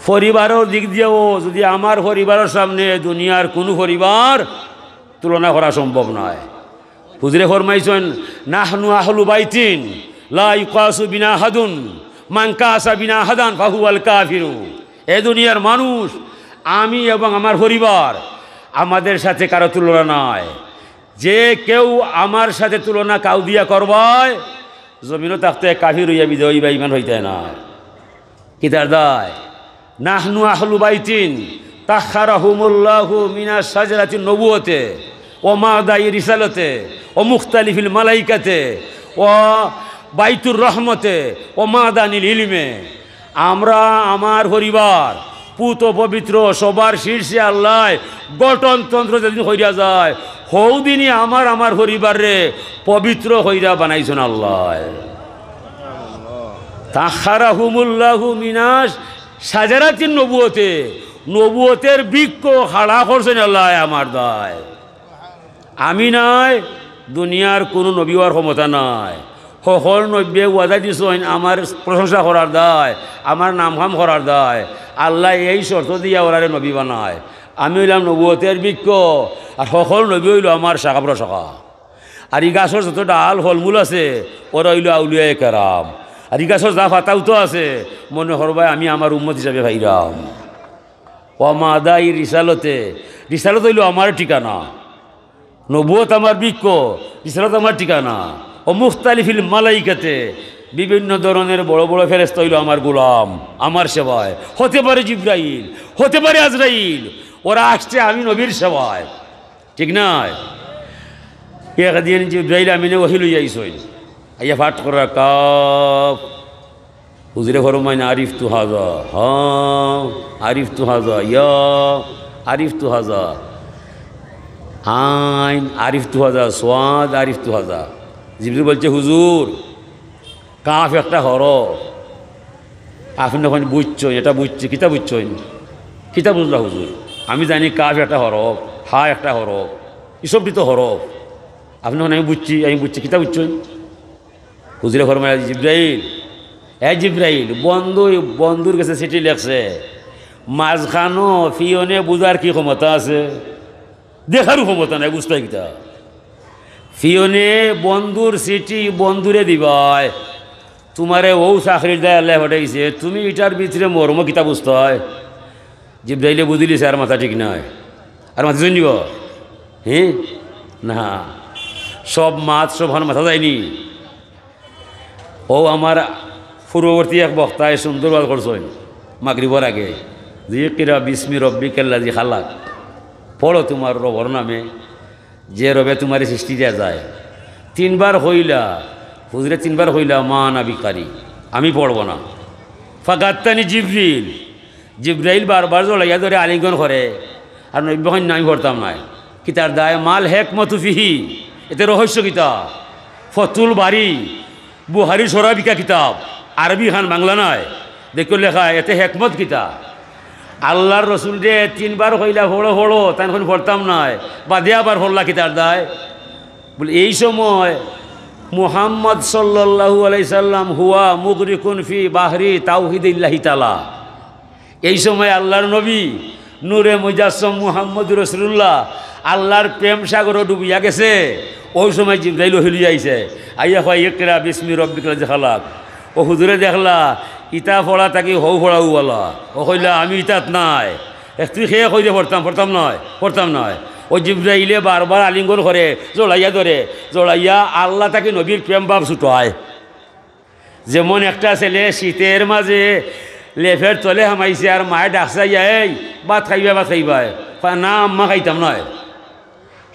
পরিবারর দিক দিয়েও যদি আমার পরিবারর সামনে দুনিয়ার কোনো পরিবার তুলনা করা সম্ভব নয়। হুজুরে ফরমাইছইন, "নাহনু আহলু বাইতিন লা ইউকাসু বিনা আহাদুন, মান কাসা বিনা আহাদান ফাহুয়াল কাফিরু।" এ দুনিয়ার মানুষ, আমি এবং আমার পরিবার, আমাদের সাথে কারো তুলনা নাই। যে কেউ আমার সাথে তুলনা কাউ দিয়া করবায়, জমিনো থাকতে কাফির অইয়া বিদায় অইবা, ইমান অইতে নায়। কিতার দায়? নাহনু আহলু বাইতিন তাখারাহুমুল্লাহু মিনা শাজারাতিন নবুয়তে ও মাদাই রিসালতে ও মুখতালিফিল মালাইকাতে ও বাইতুর রহমতে ও মাদানিল ইলমে। আমরা, আমার পরিবার, পুত ও পবিত্র, সবার শীর্ষে আল্লায় গঠনতন্ত্র যেদিন কইরা যায়, হৌদিনই আমার, আমার পরিবাররে পবিত্র কইরা বানাইছইন আল্লায়। তাখারাহুমুল্লাহু মিনা শাজারাতিন নবুয়তে, নবুয়তের বৃক্ষ খাড়া করছইন আল্লায় আমার দায়। আমি নায়, দুনিয়ার কুনু নবী অওয়ার ক্ষমতা নাই। হকল নবীয়ে ওয়াদা দিছইন আমার প্রশংসা করার দায়, আমার নামহাম করার দায়। আল্লায় এই শর্ত দিয়া ওরারে নবী বানায়। আমি অইলাম নবুয়তের বৃক্ষ, আর হকল নবী অইলো আমার শাখা প্রশাখা। আর ই গাছর যত ডাল ফলমূল আছে, ওরা অইলো আউলিয়ায়ে কেরাম। আর ই গাছর যা পাতা উতা আছে, মনে করবায় আমি আমার উম্মত হিসাবে পাইরাম। ও মাদাই রিসালতে, রিসালত অইলো আমার ঠিকানা, নবুয়ত আমার বৃক্ষ, রিসালত আমার ঠিকানা। ও মুখতালিফিল মালাইকাতে, বিভিন্ন ধরনের বড় বড় ফেরেশতা অইলো আমার গোলাম, আমার সেবায়। হতে পারে জিব্রাইল, হতে পারে আজরাইল, ওরা আসছে আমি নবীর সেবায়। ঠিক নায়? একদিন জিব্রাইল আমিনে ওহী লইয়া আইছইন, আইয়া পাঠ করা কাফ। হুজুরে ফরমাইন, "আরিফতু হাজা, হ্যাঁ, আরিফতু হাজা, ইয়া, আরিফতু হাজা, আইন, আরিফতু হাজা, সোয়াদ, আরিফতু হাজা।" জিব্রাইল বলছে, "হুজুর, কাফ একটা হরফ।" আপনে কইন, "বুঝছইন, এটা বুঝছি।" "কিতা বুঝছইন?" "কিতা বুঝলা হুজুর?" "আমি জানি কাফ একটা হরফ, হা একটা হরফ, ই সবটি তো হরফ।" আপনে কইন, "আমি বুঝছি, আমি বুঝছি।" "কিতা বুঝছইন?" হুজুরে ফরমাইলা, "জিব্রাইল, এ জিব্রাইল, বন্ধু, বন্ধুর গেছে চিঠি লেখছে, মাঝখানো পিয়নে বুঝার কি ক্ষমতা আছে? দেখারও ক্ষমতা নাই, বুঝতায় কিতা? পিয়নে বন্ধুর চিঠি বন্ধুরে দিবায়, তুমারে অউ চাকরির দায় আল্লায় পাঠাইছে, তুমি ইটার ভিতরে মর্ম কিতা বুঝতায়?" জিব্রাইলে বুঝিলিছে আর মাথা ঠিক নায়, আর মাথা জন্মিব, হ্যাঁ? না, সব মাত সবখান মাথা যায়নি। অউ আমার পূর্ববর্তী এক বক্তায় সুন্দর ওয়াজ করছইন মাগরিবর আগে, যে, "ইকরা বিসমি রব্বিকাল্লাযী খালাক, পড়ো তুমার রবর নামে, যে রবে তুমারে সৃষ্টি দিয়া যায়।" তিনবার কইলা, হুজুরে তিনবার কইলা, "মা আনা বিকারি, আমি পড়বো না।" ফাগাত্তানি জিব্রিল, জিব্রাইল বারবার জড়াইয়া ধরে আলিঙ্গন করে, আর নবী কইন, "না, আমি পড়তাম নায়।" কিতার দায়? মাল হেকমতু ফিহি, এতে রহস্য কিতা? ফতুল বারি, বুহারি শরা বিকা কিতাব, আরবি খান, বাংলা নায়। দেখো লেখা, এতে হেকমত কিতা? আল্লার রসুলরে তিনবার কইলা, "পড়ো, পড়ো," তাইন কইন, "পড়তাম নায়।" বাদে আবার পড়লা কিতার দায়? বলে, এই সময় মুহাম্মদ সাল্লাল্লাহু আলাইহি সাল্লাম হুয়া মুগরিকুন ফি বাহরি তাওহিদিল্লাহি তাআলা। এই সময় আল্লার নবী নূরে মুজাসসম মুহাম্মদুর রাসূলুল্লাহ আল্লার প্রেম সাগরো ডুবিয়া গেছে। অউ সময় জিব্রাইল ওহী লইয়া আইছে, আইয়া কয়, "ইকরা বিসমি রব্বিকাল্লাযী খালাক।" অউ হুজুরে দেখলা, ইতা পড়া থাকি হউ পড়াউ বালা। অউ কইলা, "আমি ইতাত নায়।" এ, তুই কে কইরে পড়তাম, পড়তাম নায়, পড়তাম নায়। অউ জিব্রাইলে বারবার আলিঙ্গন করে, জড়াইয়া ধরে, জড়াইয়া আল্লা থাকি নবীর প্রেম ভাব ছুটায়। যেমন একটা ছেলে শীতর মাঝে লেফর তলে হামাইছে আর মায়ে ডাকছে, "এই, ভাত খাইবায়, ভাত খাইবায়?" কয়, "না আম্মা, খাইতাম নায়।"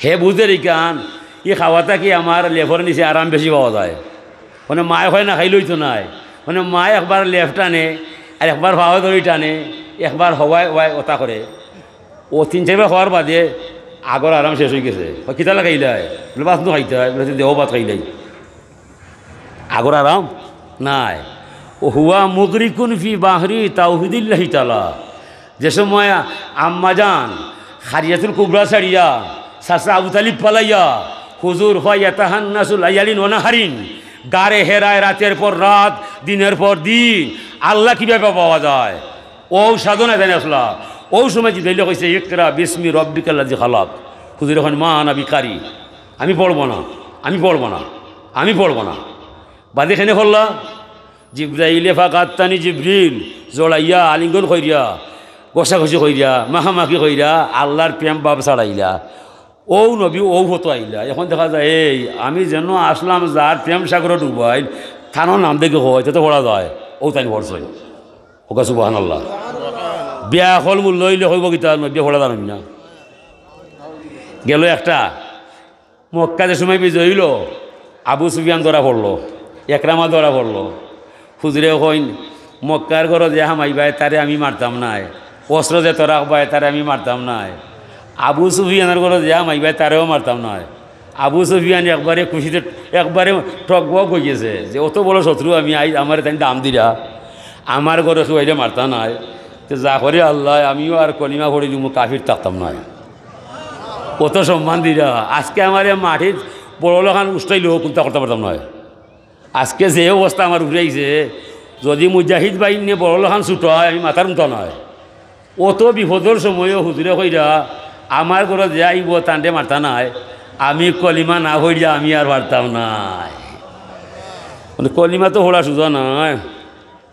হে বুঝের ইখান, ই খাওয়া থাকি আমার লেফর নিচে আরাম বেশি পাওয়া যায়। মানে মায়ে কয় না খাইলে অইতো নায়, মানে মায়ে একবার লেফ টানে, আর একবার পাওয়ে ধরি টানে, একবার হবায় ওবায় অতা করে। অউ তিন চাইরবার খাওয়ার বাদে আগর আরাম শেষ অইগেছে। কয়, "কিতা লাগাইলায়?" বলে, "ভাত নু খাইতায়।" বলে, "দেও ভাত খাইলাই।" আগর আরাম নাই। অউ হুয়া মুগরিকুন ফি বাহরি তাওহিদিল্লাহি তাআলা। যে সময় আম্মাজান খাদিজাতুল কুবরা ছাড়িয়া, চাচা আবু তালিব ফালাইয়া, হুজুর ফায়াতাহান্নাসু লায়ালিন ওয়া নাহারিন, গারে হেরায় রাতের পর রাত, দিনের পর দিন, আল্লা কিভাবে পাওয়া যায়, অউ সাধনায় যাইন আছলা। অউ সময় জিব্রাইলে কইছে, "ইকরা বিসমি রব্বিকাল্লাযী খালাক।" হুজুরে কইন, "মা আনা বিকারি, আমি পড়বো না।" আমি পড়বো না, আমি পড়বো না। বাদে কেনে পড়লা? জিব্রাইলে পাক আত্তানি জিব্রিল, জড়াইয়া, আলিঙ্গন করিয়া, ঘষাঘষি করিয়া, মাখামাখি করিয়া, আল্লার প্রেম ভাব ছাড়াইলা। অউ নবী, অউ ফটো আইলা। এখন দেখা যায়, এই আমি যেন আছলাম যার প্রেম সাগরো ডুবাইল, তানর নাম দেখি কয়, তে তো পড়া যায়, অউ তাইন পড়ছইন। কউক্কা সুবহানাল্লাহ। বেআক্কল মুল্লা অইলে কইবো কিতা, নবীয়ে পড়া জানইন না। গেল একটা, মক্কা যে সময় বিজয় অইলো, আবু সুফিয়ান ধরা পড়লো, একরামা ধরা পড়লো। হুজুরে কইন, "মক্কার ঘরো যে হামাইবায়, তারে আমি মারতাম নায়। অস্ত্র যে তো রাখবায়, তারে আমি মারতাম নায়। আবু সুফিয়ানর ঘরো যে হামাইবায়, তারেও মারতাম নায়।" আবু সুফিয়ান একবারে খুশিতে, একবারে টগবগ অইগেছে যে, "অত বড় শত্রু আমি, আইজ আমারে তাইন দাম দিরা, আমার ঘরো কেউ আইলে মারতা নায়। তে যা করে আল্লায়, আমিও আর কলিমা পড়ি দিমু, কাফির থাকতাম নায়।" অত সম্মান দিরা, আজকে আমারে মাটিত বড় লাখান উষ্টাইলেও কুন্তা করতাম পারতাম নায়। আজকে যে অবস্থা আমার উপরে আইছে, যদি মুজাহিদ বাহিনীয়ে বড় লাখান ছুটায়, আমি মাথার মুতা নায়। অত বিপদর সময়ও হুজুরে কইরা, "আমার ঘরো যে আইবো, তানরে মারতা নায়, আমি কলিমা না পড়িয়া আমি আর পারতাম নায়।" মানে, কলিমা তো পড়া সুজা নায়।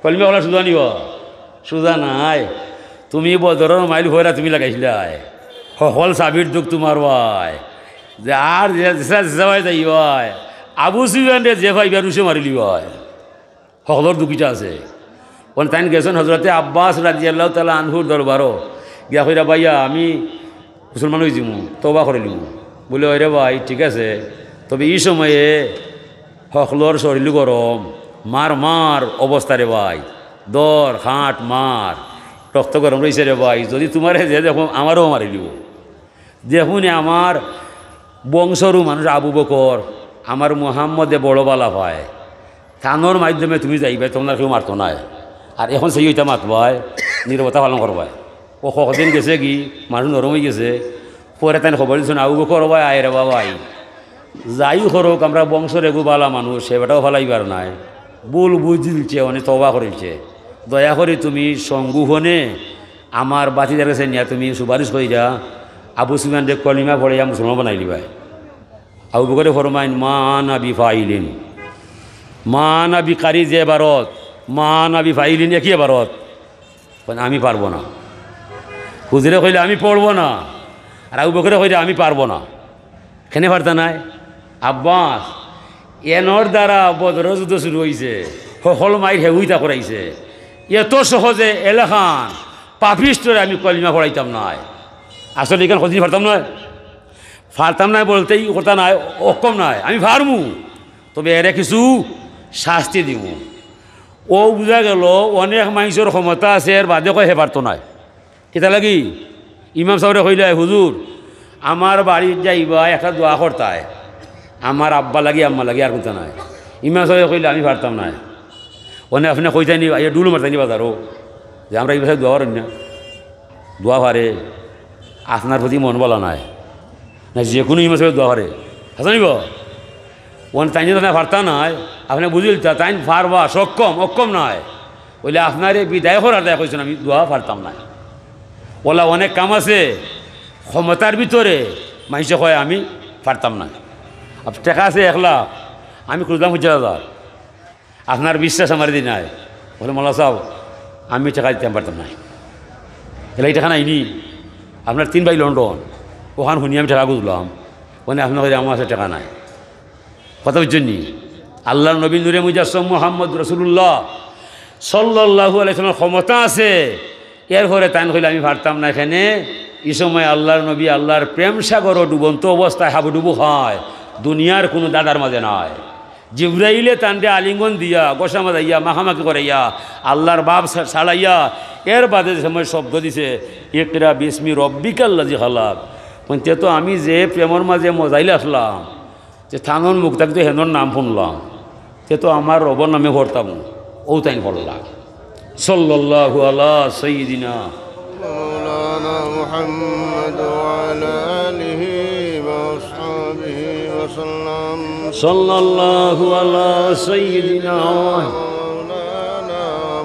কলিমা পড়া সুজা নি বা? সুজা নায়। তুমি বদরর মাইল ফয়রা তুমি লাগাইছিলায়। হকল সাবির দুখ তুমার ভাই। যে আর যে, যেসা, যেসা ভাই যাই ভাই। আবু সুফিয়ানরে যে ভাই বিয়ার উসে মারিলি ভাই। হকলর দুখিটা আছে। অনে তাইন গেছইন হজরতে আব্বাস রাদিয়াল্লাহু তাআলা আনহুর দরবারো। গিয়া কইরা, "ভাইয়া, আমি মুসলমান অইযিমু, তওবা করিলিমু।" বুলে, "ওরে ভাই, ঠিক আছে, তবে ই সময়ে হকলর শরীল গরম, মার মার অবস্থা রে ভাই, ধর, কাট, মার, রক্ত গরম রইছে রে ভাই, যদি তুমারে যে দেখো, আমারেও মারিলিবো।" দেখুন, আমার বংশরও মানুষ আবু বকর, আমার মুহাম্মদে বড় বালা পায়, তানর মাধ্যমে তুমি যাইবায়, তুমার কেউ মারতো নায়। আর এখন সেই ওইটা মাতবায়, নীরবতা পালন করবায়। ও কতদিন গেছে কি, মানুষ নরম অইগেছে। পরে তাইন খবর দিছইন, "আবু বকর ভাই, আয় রে বাবা, আয়। যাই করুক, আমরা বংশর এগু বালা মানুষ, সে বেটাও ফালাইবার নায়। ভুল বুঝিলছে, অনে তওবা করিলছে। দয়া করি তুমি সংগোপনে আমার ভাতিজার গেছে নিয়া তুমি সুপারিশ করিয়া আবু সুফিয়ানরে কলিমা পড়াইয়া মুসলমান বানাইলিবায়।" আবু বকরে ফরমাইন, "মা আনা বিফাইলিন।" মা আনা বিকারি যে এবারত, মা আনা বিফাইলিন একই এবারত। কইন, "আমি পারবো না।" হুজুরে কইলে, "আমি পড়বো না।" আর আবু বকরে কইলে, "আমি পারবো না।" কেনে পারতা নায়? আব্বাস, এনর দ্বারা বদরর যুদ্ধ শুরু অইছে, হকল মাইর হেউইতা করাইছে। এত সহজে এলাখান পাপিষ্টরে আমি কলিমা পড়াইতাম নায়। আসলে ইখান কতদিন পারতাম নায়। পারতাম নায় বলতেই কথা নায়, অক্ষম নায়, আমি পারমু, তবে এরে কিছু শাস্তি দিমু। অউ বুঝা গেল, অনেক মাইনষর ক্ষমতা আছে, এর বাদে কয় হে পারতো নায়। কিতা লাগি? ইমাম সাবরে কইলে, "হুজুর, আমার বাড়িত যাইবা, একটা দোয়া করতায়, আমার আব্বা লাগি, আম্মা লাগি, আর কুন্তা নায়।" ইমাম সাবে কইলে, "আমি পারতাম নায়।" অনে আপনে কইতায়নি, আইয়া ডুল মারতায়নি বাজারো, যে আমরা ইমাম সাবে দোয়া করি না। দোয়া পারে, আপনার প্রতি মন বালা নায়। না, যে কুনু ইমাম সাবে দোয়া পারে। হাছা নি বা? অনে তাইন যদি পারতা নায়, আপনে বুঝিলতা, তাইন পারবা, সক্ষম, অক্ষম নায়। অইলে আপনারে বিদায় করার দায় কইছইন, আমি দোয়া পারতাম নায়। অলা অনেক কাম আছে, ক্ষমতার ভিতরে মাইনষে কয়, "আমি পারতাম নায়।" আপ-, টেকা আছে এক লাখ, আমি খুজলাম পঞ্চাশ হাজার। আপনার বিশ্বাস আমারে দি নায়। বলে, "মোল্লা সাব, আমি টেকা দিতাম পারতাম নায়। এলা ই টেকা নায়নি? আপনার তিন ভাই লন্ডন, অখান হুনি আমি টেকা খুজলাম, অনে আপনে কইরা আমার কাছে টেকা নাই।" কথা বুঝছইন নি? আল্লার নবী নূরে মুজাসসাম মুহাম্মদ রাসূলুল্লাহ সাল্লাল্লাহু আলাইহি ওয়াসাল্লামর ক্ষমতা আছে, এরপরে তাইন কইলে, "আমি পারতাম নায়।" কেনে ই সময় আল্লার নবী আল্লার প্রেম সাগরো ডুবন্ত অবস্থায় হাবুডুবু খায়, দুনিয়ার কুনু দাদার মাঝে নায়। জিব্রাইলে তানরে আলিঙ্গন দিয়া, ঘষা মাজাইয়া, মাখামাখি করাইয়া, আল্লার ভাব ছা-, ছাড়াইয়া, এর বাদে যে সময় শব্দ দিছে, "ইকরা বিসমি রব্বিকাল্লাযী খালাক", কইন, তে তো আমি যে প্রেমর মাঝে মজাইল আছলাম, যে তানর মুখ থাকি তো হেনর নাম হুনলাম, তে তো আমার রবর নামে পড়তাম, অউ তাইন পড়লা। সাল্লাল্লাহু আলা সাইয়্যিদিনা مولانا محمد وعلى آله وأصحابه وسلم. সাল্লাল্লাহু আলা সাইয়্যিদিনা مولانا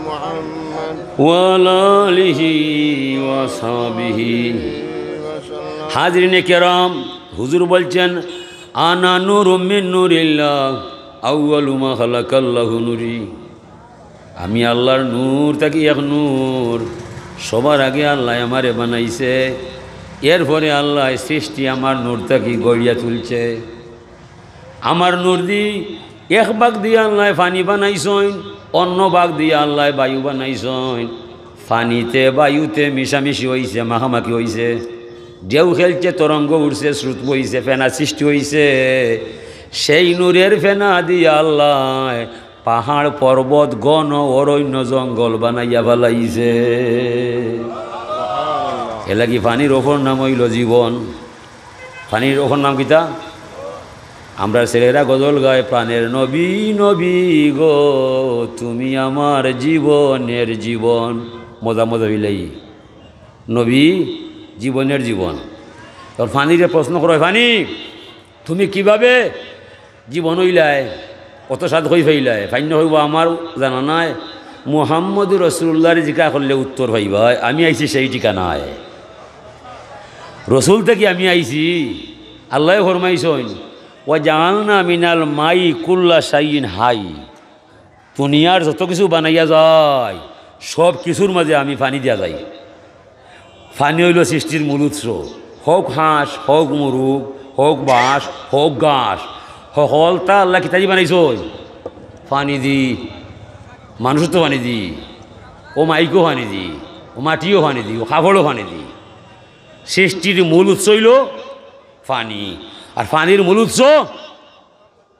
محمد ওয়া আলা আলিহি ওয়া সাহবিহি। وسلم. হাজিরিনে কেরাম, হুজুর বলছেন, আনা নূরুম মিন নূরিল্লাহ, আউয়ালু মা খালাকাল্লাহু নূরি। আমি আল্লাহর নূর থাকি এক নূর, সবার আগে আল্লায় আমারে বানাইছে, এরপরে আল্লায় সৃষ্টি আমার নূর থাকি গড়িয়া তুলছে। আমার নূর দি এক ভাগ দিয়া আল্লায় পানি বানাইছইন, অন্য ভাগ দিয়া আল্লায় বায়ু বানাইছইন। পানিতে বায়ুতে মিশামিশি অইছে, মাখামাখি অইছে, ঢেউ খেলছে, তরঙ্গ উঠছে, স্রোত বইছে, ফেনা সৃষ্টি অইছে। সেই নূরের ফেনা দিয়া আল্লায় পাহাড়, পর্বত, গণ, অরণ্য, জঙ্গল বানাইয়া ফালাইছে। এরলাগি পানির অপর নাম অইলো জীবন। পানির অপর নাম কিতা? আমরার ছেলেরা গজল গায়, "প্রাণের নবী, নবী গো, তুমি আমার জীবনের জীবন।" মজা মজা অইলাই। নবী, জীবনের জীবন। তখন পানিরে প্রশ্ন করো, "পানি, তুমি কিভাবে জীবন অইলায়, অত সাদ কই পাইলায়?" পানিয়ে কইবো, "আমার জানা নাই, মুহাম্মদুর রাসূলুল্লাহরে জিকা করলে উত্তর পাইবায়, আমি আইছি সেই ঠিকানায়। রসুল থাকি আমি আইছি।" আল্লায় ফরমাইছইন, "ওয়া জাআলনা মিনাল মাই কুল্লা শাইইন হাই।" দুনিয়ার যত কিছু বানাইয়া যায়, সব কিছুর মাঝে আমি পানি দিয়া যাই। পানি অইলো সৃষ্টির মূল উৎস। হউক হাঁস, হউক মুরুগ, হউক বাঁশ, হউক ঘাস, হকলতা আল্লায় কিতা দি বানাইছইন? পানি দি। মানুষও তো পানি দি, অউ মাইকও পানি দি, অউ মাটিও পানি দি, অউ কাপড়ও পানি দি। সৃষ্টির মূল উৎস অইলো পানি, আর পানির মূল উৎস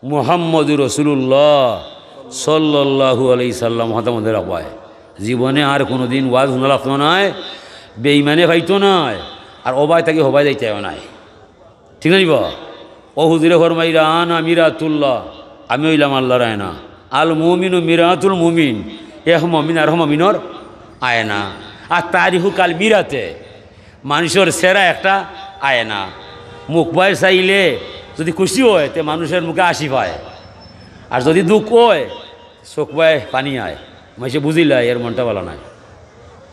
মুহাম্মদুর রাসূলুল্লাহ সাল্লাল্লাহু আলাইহি সাল্লাম। হতা মনে রাখবায়, জীবনে আর কুনুদিন ওয়াজ হুনা লাগতো নায়, বেইমানে পাইতো নায়, আর অবায় থাকি হবায় যাইতায়ও নায়। ঠিক না নি বা? অউ হুজুরে ফরমাইরা, "আনা মিরাতুল্লাহ, আমি অইলাম আল্লাহর আয়না। আল মুমিনু মিরাতুল মুমিন, এক মুমিন আর মুমিনর আয়না। আর তারিখু কাল মিরাতে, মানুষর চেহারা একটা আয়না। মুখ বায় চাইলে যুদি খুশি অয়, তে মানুষর মুখে হাসি পায়, আর যুদি দুঃখ অয়, চউখ বায় পানি আয়, মাইনষে বুঝিলায় এর মনটা ভালা নায়।"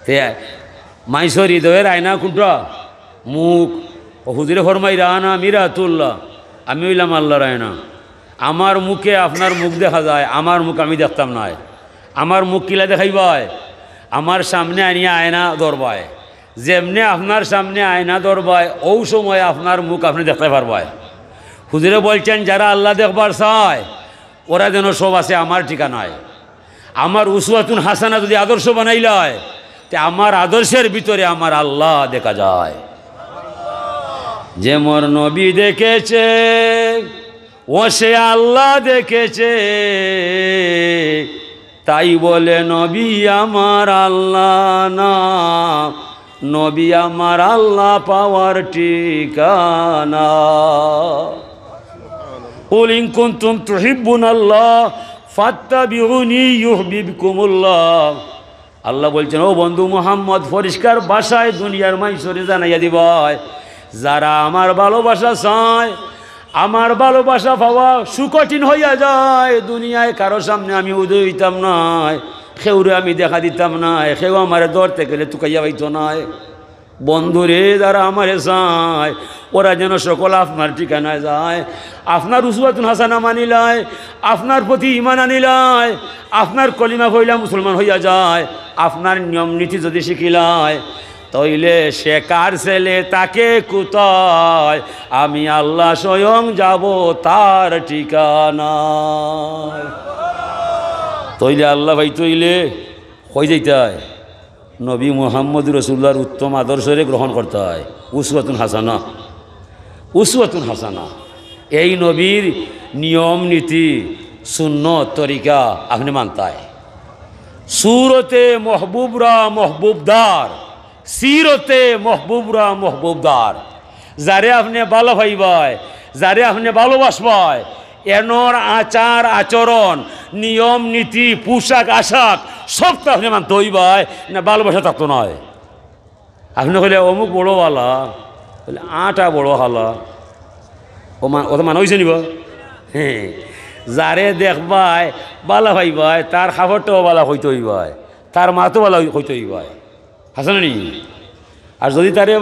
তে মাইনষর হৃদয়র আয়না কুনটা? মুখ। অউ হুজুরে ফরমাইরা, "আনা মিরাতুল্লাহ, আমি অইলাম আল্লাহর আয়না। আমার মুখে আপনার মুখ দেখা যায়, আমার মুখ আমি দেখতাম নায়। আমার মুখ কিলা দেখাইবায়? আমার সামনে আনিয়া আয়না ধরবায়। যেমনে আপনার সামনে আয়না ধরবায়, অউ সময় আপনার মুখ আপনে দেখতায় পারবায়।" হুজুরে বলছেন, যারা আল্লাহ দেখবার চায়, ওরা যেন সব আছে আমার ঠিকানায়। আমার উসওয়াতুন হাসানা যুদি আদর্শ বানাইলায়, তে আমার আদর্শের ভিতরে আমার আল্লাহ দেখা যায়। যে মোর নবী দেখেছে, ও সে আল্লাহ দেখেছে, তাই বলে নবী আমার আল্লাহ না, নবী আমার আল্লাহ পাওয়ার ঠিকানা। কুল ইন কুনতুম তুহিব্বুনাল্লাহ ফাত্তাবিউনি ইউহবিবকুমুল্লাহ। আল্লাহ বলছেন, "ও বন্ধু মুহাম্মদ, পরিষ্কার ভাষায় দুনিয়ার মাইনষরে জানাইয়া দিবায়, যারা আমার ভালোবাসা চায়, আমার ভালোবাসা পাওয়া সুকঠিন হইয়া যায়। দুনিয়ায় কারো সামনে আমি উদয় হইতাম নায়, কেউরে আমি দেখা দিতাম নায়, কেউ আমারে ধরতে গেলে তুকাইয়া পাইতো নায়।" বন্ধুরে, যারা আমারে চায়, ওরা যেন সকল আপনার ঠিকানায় যায়, আপনার উসওয়াতুন হাসানা মানিলায়, আপনার প্রতি ঈমান আনিলায়, আপনার কলিমা পড়িলা মুসলমান হইয়া যায়, আপনার নিয়ম নীতি যুদি শিখিলায়, তাইলে সে কার ছেলে, তাকে কোথায়, আমি আল্লাহ স্বয়ং যাব তার ঠিকানায়। তাইলে আল্লাহ পাইতে অইলে কই যাইতায়? নবী মুহাম্মদ রাসূলুল্লাহর উত্তম আদর্শরে গ্রহণ করতায়। উসওয়াতুন হাসানা, উসওয়াতুন হাসানা। এই নবীর নিয়ম নীতি, সুন্নত, তরিকা আপনে মানতায়। সুরতে মহবুবরা মহবুবদার, সিরতে মহবুবরা মহবুবদার। যারে আপনে ভালা পাইবায়, যারে আপনে ভালোবাসবায়, এনর আচার আচরণ, নিয়ম নীতি, পোশাক আশাক, সবতা আপনে মানতে অইবায়, না ভালোবাসা থাকতো নায়। আপনে কইলে, "অমুক বড় ভালা", বলে, "আটা বড় হালা", ও মা-, অতা মানা অইছে নি বা? হ্যাঁ, যারে দেখবায়, ভালা পাইবায়, তার কাপড়টাও ভালা কইতে অইবায়, তার মাতও ভালা কইতে অইবায়। হাছা না নি? আর যুদি তারে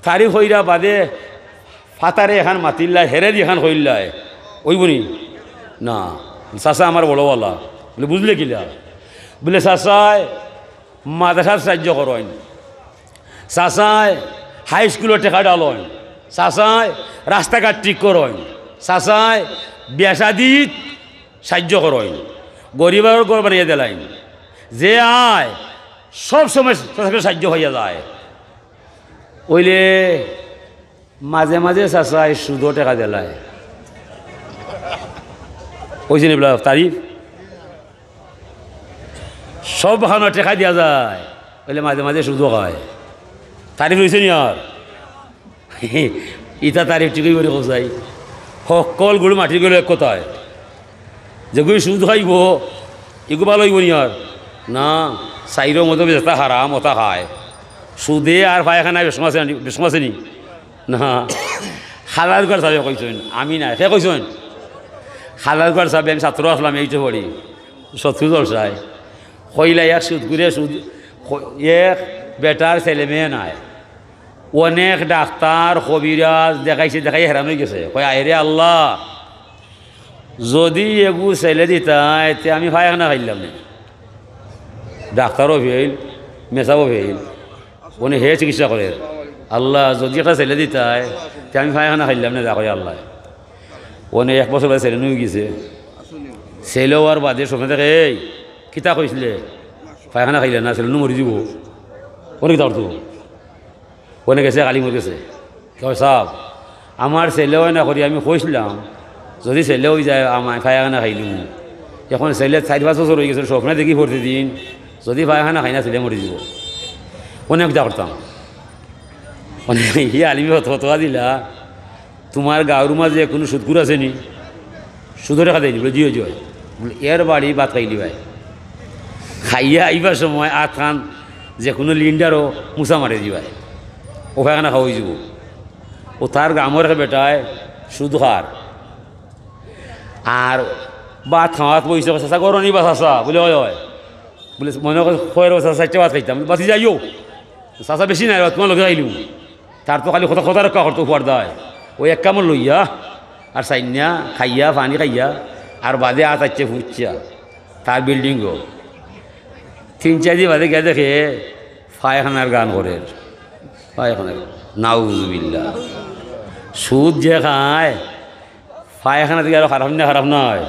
তারিফ কইরা বাদে ফাতারে এখান মাতিল্লায়, হেরেদি এখান কইল্লায়, অইবো নি? না। চাচা আমার বড় ওয়ালা। বুলে, "বুঝলে কিলা?" বুলে, "চাচায় মাদ্রাসাত সাহায্য করইন, চাচায় হাই স্কুলো টেকা ডালইন, চাচায় রাস্তাঘাট ঠিক করইন, চাচায় বিয়া শাদিত সাহায্য করইন, গরিবর ঘর বানাইয়া দিলাইন, যে আয় সব সময় চাচার সাহায্য অইয়া যায়।" অইলে মাঝে মাঝে চাচায় সুদো টেকা দিলায়। অইছে নি বলা তারিফ? সব খানো টেকা দিয়া যায়, অইলে মাঝে মাঝে সুদো খায়। তারিফ অইছে নি আর? ইতা তারিফ ঠিকই করি কও চাই। হক্কল গুড় মাটির গেলে এক কথায়। যেগুই সুদ খাইবো, ইগু ভালা অইবো নি আর? না, চাইরো মতো যেটা হারাম, ওটা খায়। সুদে আর পায়খানায় বেশকম আছে নি? বেশকম আছে নি? না। খালারঘর সাবে কইছইন, আমি নায়। কে কইছইন? খালারঘর সাবে, আমি ছাত্র আছলাম, এইটে পড়ি। শত্রু জলসায়। কইলা এক সুদ করে সুদ, ক-, এক বেটার ছেলে মেয়ে নাই। অনেক ডাক্তার, কবিরাজ দেখাইছে, দেখাই হেরান অইগেছে। কয়, "আয় রে আল্লাহ, যুদি এগু ছেলে দিতায়, তে আমি পায়খানা খাইলাম নে।" ডাক্তারও ফেইল, মেসাবও ফেইল। অনে হে চিকিৎসা করের। "আল্লাহ, যুদি একটা ছেলে দিতায়, তে আমি পায়খানা খাইলাম নে", যা কয় আল্লাহ। অনে এক বছর বাদে ছেলে নু অইগেছে। ছেলে অওয়ার বাদে স্বপ্নে দেখে, "এই, কিতা কইছিলে? পায়খানা খাইলে না, ছেলে নু মরি যিবো।" অনে কিতা করতো? অনে গেছে, আলিমর গেছে। কয়, "সাব, আমার ছেলে অয় না করি আমি কইছলাম, যুদি ছেলে অইযায়, আমি পায়খানা খাইলিমু। এখন ছেলে চাইর পাঁচ বছর অইগেছে, স্বপ্নে দেখি প্রতিদিন, যুদি পায়খানা খাই না, ছেলে মরি যিবো। অনে কিতা করতাম?" অনে ই আলিমে ফত-, ফতোয়া দিলা, "তুমার গাঁওর মাঝে কুনু সুদখুর আছে নি? সুদো টেকা দেয় নি?" বুলে, "জি অয়, জি অয়।" বুলে, "এর বাড়ি ভাত খাইলিবায়, খাইয়া আইবার সময় আতখান যে কুনু লিন্ডারো মুছা মারি দিবায়, অউ পায়খানা খাওয়া অইযিবো।" অউ তার গাঁওর এক বেটায় সুদ খার, আর ভাত খাওয়াত বইছে, "চাচা, ঘরো নি বা চাচা?" বুলে, "অয়, অয়।" বুলে, "মনো কয়, কয় রে চাচা, চাইট্টা ভাত খাইতাম।" বুলে, "বাতি যাইও, চাচা বেশি নাই, তুমার লগে খাইলিমু।" তার তো খালি কথা, কথা রক্ষা করতো, উপার দায়। অউ এক কামড় লইয়া, আর চাইন্না খাইয়া, পানি খাইয়া, আর বাদে আত আইছে ফুরছিয়া, তার বিল্ডিংও। তিন চাইর দিন বাদে গিয়া দেখে, পায়খানার গান করের। পায়খানার, নাউজুবিল্লাহ। সুদ যে খায়, পায়খানা থাকি আরো খারাপ না, খারাপ নায়?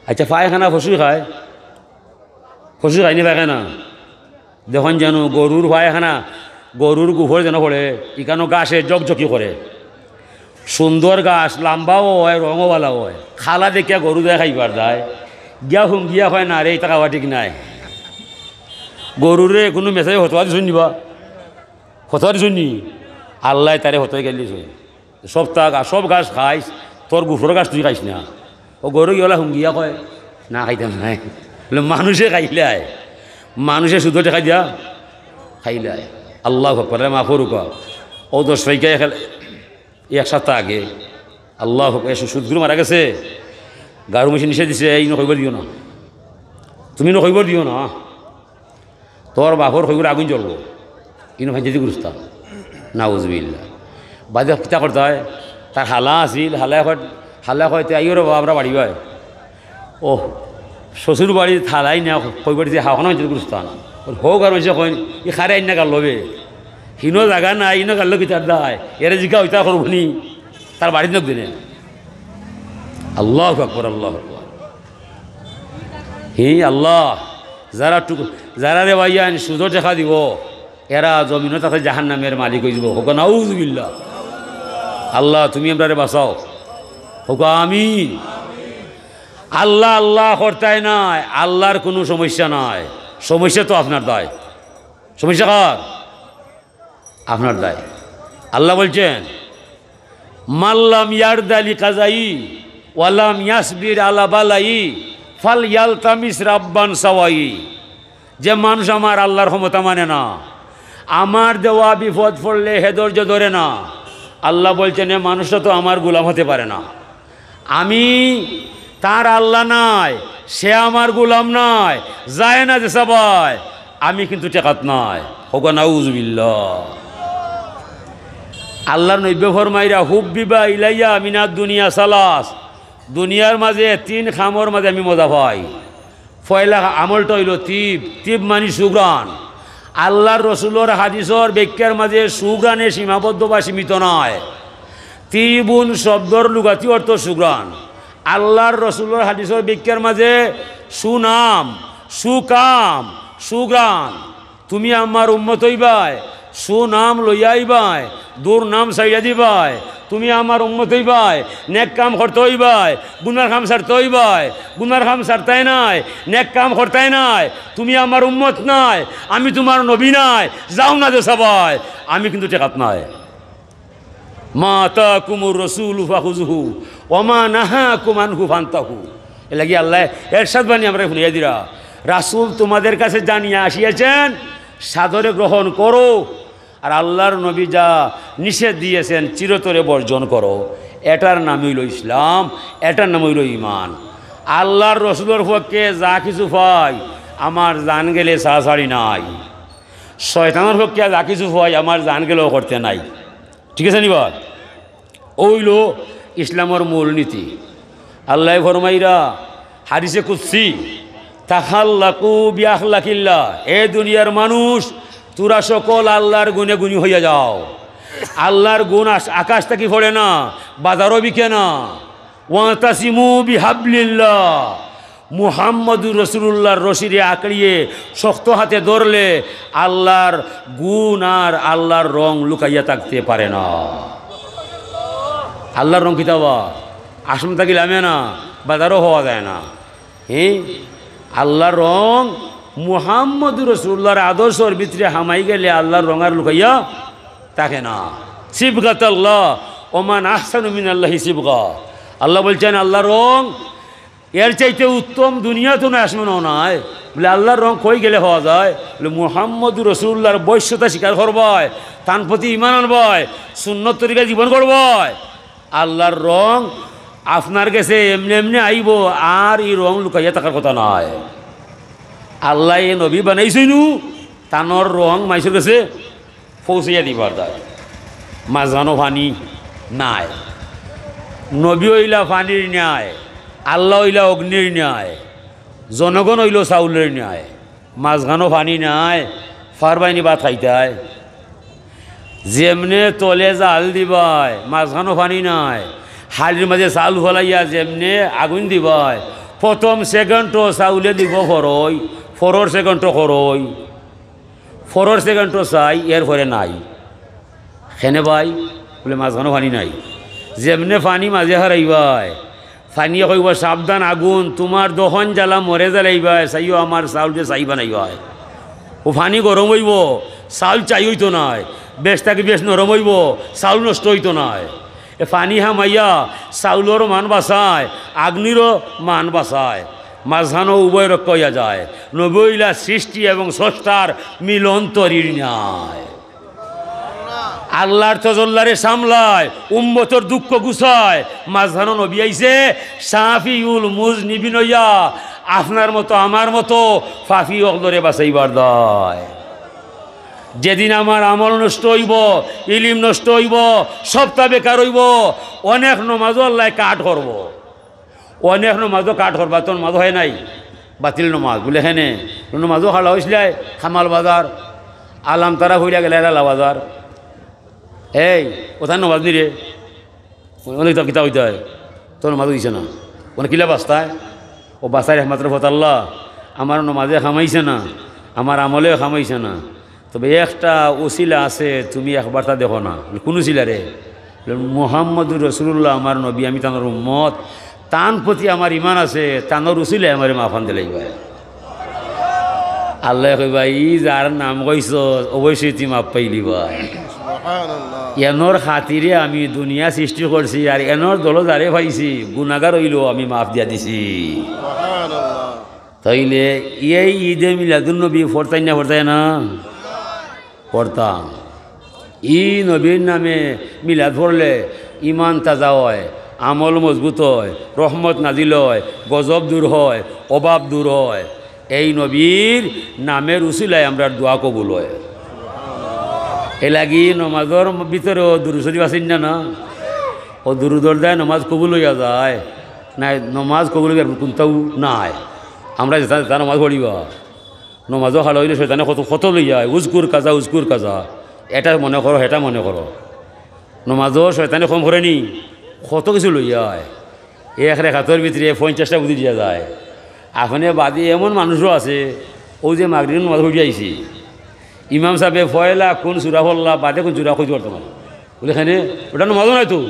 আইচ্ছা, পায়খানা পশুয় খায়? পশু খায় নি পায়খানা? দেখইন যেন গরুর পায়খানা, গরুর গোবর যেন পড়ে, ইখানো ঘাসে ঝকঝকি করে। সুন্দর ঘাস, লাম্বাও অয়, রংও ভালা অয়। খালা দেখিয়া গরু যায় খাইবার দায়। গিয়া হুঙ্গিয়া কয়, "না রে, ইতা খাওয়া ঠিক নায়।" গরুরে কুনু মেসাবে ফতোয়া দিছইন নি বা? ফতোয়া দিছইন নি? আল্লায় তারে ফতোয়া গাইল দিছইন। সব তা ঘা-, সব ঘাস খাইস, তোর গোবরর ঘাস তুই খাইস না। অউ গরু গিয়া অলা হুঙ্গিয়া কয়, "না, খাইতাম নায়।" বুলে, মানুষে খাইলায়, মানুষে সুদো টেকা দিয়া খাইলায়। আল্লাহু আকবার, মাফ করুক্কা। অউ দশ পাইকা এক, এক সপ্তাহ আগে, আল্লাহু আকবার, এ সু-, সুদখুর মারা গেছে, গাঁওর মানষে নিষেধ দিছে, "এই ইনো কইবার দিও না, তুমি ইনো কইবার দিও না।" তোর বাপর কইবার আগুন জ্বলবো। ইনো ফাইঞ্চাইতি গুরুস্থান। নাউজুবিল্লাহ। বাদে কিতা করতায়? তার হালা আছিল, হালায় কয়, হালায় কয়, "তে আইও রে বাবা, আমরা বাড়ি বায়।" ও, শ্বশুর বাড়িত হালায় না, কইবার দিছে, "হাও খানা ফাইঞ্চাইতি গুরুস্থান।" অউ গাঁওর মানষে কইন, "ই খারে আইন্না গাল লবে। হিনো জাগা নাই, ইনো গাল লো কিতার দায়? এরে জিকাও, ইতা করবো নি?" তার বাড়িত নক দিনে। আল্লাহু আকবার, আল্লাহু আকবার। হি আল্লাহ, যারা টুক-, যারা রে ভাইয়াইন সুদো টেকা দিবো, এরা জমিনো থাকি জাহান্নামের মালিক অইযিবো। কউক্কা নাউজুবিল্লাহ। আল্লাহ, তুমি আমরারে বাঁচাও। কউক্কা আমিন। আল্লাহ, আল্লাহ করতায় নায়, আল্লাহর কুনু সমস্যা নাই। সমস্যা তো আপনার দায়। সমস্যা কার? আপনার দায়। আল্লাহ বলছেন, "মাল্লাম ইয়ারদা লিকাজাই ওয়ালাম ইয়াসবির আলা বালাই ফাল ইয়ালতামিস রাব্বান সাওয়াই।" যে মানুষ আমার আল্লাহর ক্ষমতা মানে না, আমার দেওয়া বিপদ পড়লে হে ধৈর্য ধরে না, আল্লাহ বলছেন, "এ মানুষটা তো আমার গোলাম হতে পারে না।" আমি তার আল্লাহ নায়, সে আমার গোলাম নায়, যায় না যে সবাই, আমি কিন্তু টেকাত নায়। কউক্কা নাউজুবিল্লাহ। আল্লাহর নবী ফরমাইরা, "হুব্বিবা ইলাইয়া মিনাদ দুনিয়া সালাস।" দুনিয়ার মাঝে তিন কামর মাঝে আমি মজা পাই। পয়লা আমলটা অইলো তিব, তিব মানি সুঘ্রাণ। আল্লাহর রসুলর হাদিসর ব্যাখ্যার মাঝে সুঘ্রাণে সীমাবদ্ধ বা সীমিত নায়। তিবুন শব্দর লুগাতি অর্থ সুঘ্রাণ। আল্লাহর রসুলর হাদিসর ব্যাখ্যার মাঝে সুনাম, সুকাম, সুঘ্রাণ। তুমি আমার উম্মত অইবায়, সুনাম লইয়া আইবায়, দুর্নাম ছাড়িয়া দিবায়। তুমি আমার উম্মত অইবায়, নেক কাম করতে অইবায়, গুনার কাম ছাড়তে অইবায়, গুনার কাম ছাড়তায় নায়, নেক কাম করতায় নায়। তুমি আমার উম্মত নায়, আমি তুমার নবী নায়, যাও না যে সবাই, আমি কিন্তু ঠেকাত নায়। মা আতাকুমুর রাসূলু ফাখুযুহু ওয়া মা নাহাকুম আনহু ফান্তাহু। এর লাগি আল্লাহ এরশাদ বাণী আমরা হুনিয়া দিরা, রাসূল তোমাদের কাছে যা নিয়ে আসিয়াছেন, সাদরে গ্রহণ করো, আর আল্লাহর নবী যা নিষেধ দিয়েছেন, চিরতরে বর্জন করো। এটার নাম অইলো ইসলাম, এটার নাম অইলো ঈমান। আল্লাহর রসুলর পক্ষে যা কিছু পাই, আমার জান গেলে ছাড়াছাড়ি নাই। শয়তানর পক্ষে যা কিছু পাই, আমার জান গেলেও করতে নাই। ঠিক আছে নি বা? অইলো ইসলামর মূল নীতি। আল্লাহ ফরমাইরা হাদিসে কুদসি, "তাখাল্লাকু বিআখলাকিল্লাহ।" এ দুনিয়ার মানুষ, তোরা সকল আল্লাহর গুণে গুণী হইয়া যাও। আল্লাহর গুণ আস-, আকাশ থাকি পড়ে না, বাজারও বিকে না। "ওয়াতাসিমু বিহাবলিল্লাহ।" মুহাম্মদুর রাসূলুল্লাহর রশিরে আঁকড়িয়ে শক্ত হাতে ধরলে আল্লাহর গুণ আর আল্লাহর রং লুকাইয়া থাকতে পারে না। আল্লাহর রং কিতা বা? আসমান থাকি লামে না, বাজারও পাওয়া যায় না। হ্যাঁ, আল্লাহর রং মুহাম্মদুর রাসূলুল্লাহর আদর্শর ভিতরে হামাই গেলে আল্লাহর রং আর লুকাইয়া থাকে না। সিবগাতাল্লাহ, ওমান আহসানু মিনাল্লাহি সিবগা। আল্লাহ বলছেন, আল্লাহর রং এর চাইতে উত্তম দুনিয়াত নাই, আসমানও নাই। বলে, আল্লাহর রং কই গেলে পাওয়া যায়? বলে, মুহাম্মদুর রাসূলুল্লাহর বৈশ্যতা স্বীকার করবায়, তান প্রতি ঈমান আনবায়, সুন্নত তরিকা জীবন করবায়। আল্লাহর রং আপনার গেছে এমনে এমনে আইবো, আর ই রং লুকাইয়া থাকার কথা নায়। আল্লায় এ নবী বানাইছইন নু, তানর রং মাইনষর গেছে পৌঁছাইয়া দিবার দায়। মাঝখানো পানি নাই। নবী অইলা পানির ন্যায়, আল্লাহ অইলা অগ্নির ন্যায়, জনগণ অইলো চাউলর ন্যায়। মাঝখানো পানি নাই, পারবায়নি ভাত খাইতায়। যেমনে তলে জাল দিবায়, মাঝখানো পানি নাই, হাড়ির মাঝে চাউল ফালাইয়া যেমনে আগুন দিবায়, প্রথম সেকেন্ডও চাউলে দিব ফরই, পরর সেকেন্ডও ফরই। পরর সেকেন্ডও চাই, এরপরে নাই। কেনে ভাই? বলে, মাঝখানো পানি নাই। যেমনে পানি মাঝে হারাইবায়, পানিয়ে কইবো, "সাবধান আগুন, তুমার দহন জ্বালা মরে জ্বালাইবায়, চাইও আমার চাউলরে ছাই বানাইবায়।" ও পানি গরম অইবো, চাউল ছাই অইতো নায়, বেশ থাকি বেশ নরম অইবো, চাউল নষ্ট অইতো নায়। এ পানি হামাইয়া চাউলর মান বাঁচায়, আগ্নিরও মান বাঁচায়। মাঝখানো উভয় রক্ষা অইয়া যায়। নবী অইলা সৃষ্টি এবং স্রষ্টার মিলন তরির ন্যায়। আল্লাহর তজল্লারে সামলায়, উম্মতর দুঃখ গুছায়। মাঝখানো নবী আইছে, শাফিউল মুজনিবিন অইয়া, আপনার মতো আমার মতো পাপী অকলরে বাঁচাইবার দায়। যেদিন আমার আমল নষ্ট অইবো, ইলিম নষ্ট অইবো, সবটা বেকার অইবো, অনেক নমাজও আল্লায় কাট করবো। অনেক নমাজও কাট করবা, তো নমাজ হয় নাই, বাতিল নমাজ। বলে, "হেনে নমাজও খাড়া অইছিলায় কামাল বাজার, আলাম তারা হইলা গেলে এরা বাজার।" এই, ওটা নমাজ নি রে, অনেক তো কিতা অইতে হয়, তো নমাজ অইছে না, অনেক কিলা বাস্তায়, ও বাস্তায় একমাত্র ফত আল্লাহ, আমার নমাজে কামাইছে না, আমার আমলেও কামাইছে না। তবে একটা উসিলা আছে, তুমি একবার তা দেখো না। বলে, "কোন উসিলা রে?" বলে, "মুহাম্মদুর রাসূলুল্লাহ আমার নবী, আমি তানর উম্মত, তান প্রতি আমার ঈমান আছে, তানর উসিলায় আমারে মাফ আন দিলাইবায়।" আল্লায় কইবা, "ই যার নাম কইছস, অবশ্যই তুই মাফ পাইলিবায়।" সুবহানাল্লাহ। এনর খাতিরে আমি দুনিয়া সৃষ্টি করছি, আর এনর দলো যারে পাইছি, গুনাগার অইলেও আমি মাফ দিয়া দিছি। সুবহানাল্লাহ। তাইলে এই ঈদে মিলাদুন নবী পড়তায় না, পড়তায় না? পড়তাম। ই নবীর নামে মিলাদ পড়লে ঈমান তাজা হয়, আমল মজবুত হয়, রহমত নাজিল হয়, গজব দূর হয়, অভাব দূর হয়। এই নবীর নামের উসিলায় আমরার দোয়া কবুল হয়। এর লাগি নমাজর ভিতরে অউ দুরুদ শরিফ আছে না, না? অউ দুরুদর দায় নমাজ কবুল অইয়া যায়। না, নমাজ কবুল অইবার কুন্তাউ নাই। আমরা যেতা যেতা নমাজ পড়িবা, নমাজো খাড়া অইলে শয়তানে কত, কত লইয়া আয়, উজকুর কাজা, উজকুর কাজা, এটা মনে করো, হেটা মনে করো। নমাজো শয়তানে কম করে নি, কত কিছু লইয়া আয়। এক রেকাতর ভিতরে পঞ্চাশটা বুদ্ধি দিয়া যায়। আপনে বাদে এমন মানুষও আছে, অউ যে মাগরিবর নমাজ পড়ি আইছে, ইমাম সাবে পয়লা কুন সুরা পড়লা, বাদে কুন সুরা কইতে পারতো না। বুলে, "কেনে? ওটা নমাজও নায় তো।"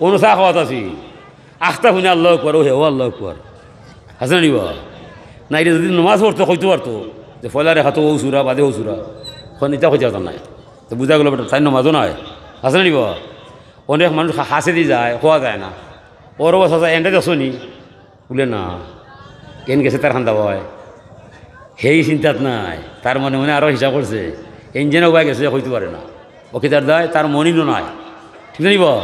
অনো চা খাওয়াত আছি, আখতা হুনে আল্লাহু আকবার, অউ হেও আল্লাহু আকবার। আছে না নি বা? না, ইটা যদি নমাজ পড়তো, কইতো পারতো যে পয়লা রেকাতো অউ সুরা, বাদে অউ সুরা। অখন ইতা কইতে পারতো নায়। তো বুঝা গেল বেটা, তাইন নমাজও নায়। আছে না নি বা? অনেক মানুষ হা-, হাছেদি যায়, কওয়া যায় না। অর অবস্থা যায়, এনরে দেখছো নি? বুলে, "না।" এন গেছে তার কান্দা বায়। হেই চিন্তাত নাই, তার মনে মনে আরো হিসাব করছে, এন যেন উবায় গেছে, কইতে পারে না। অউ কিতার দায়, তার মনই তো নাই। ঠিক না নি বা?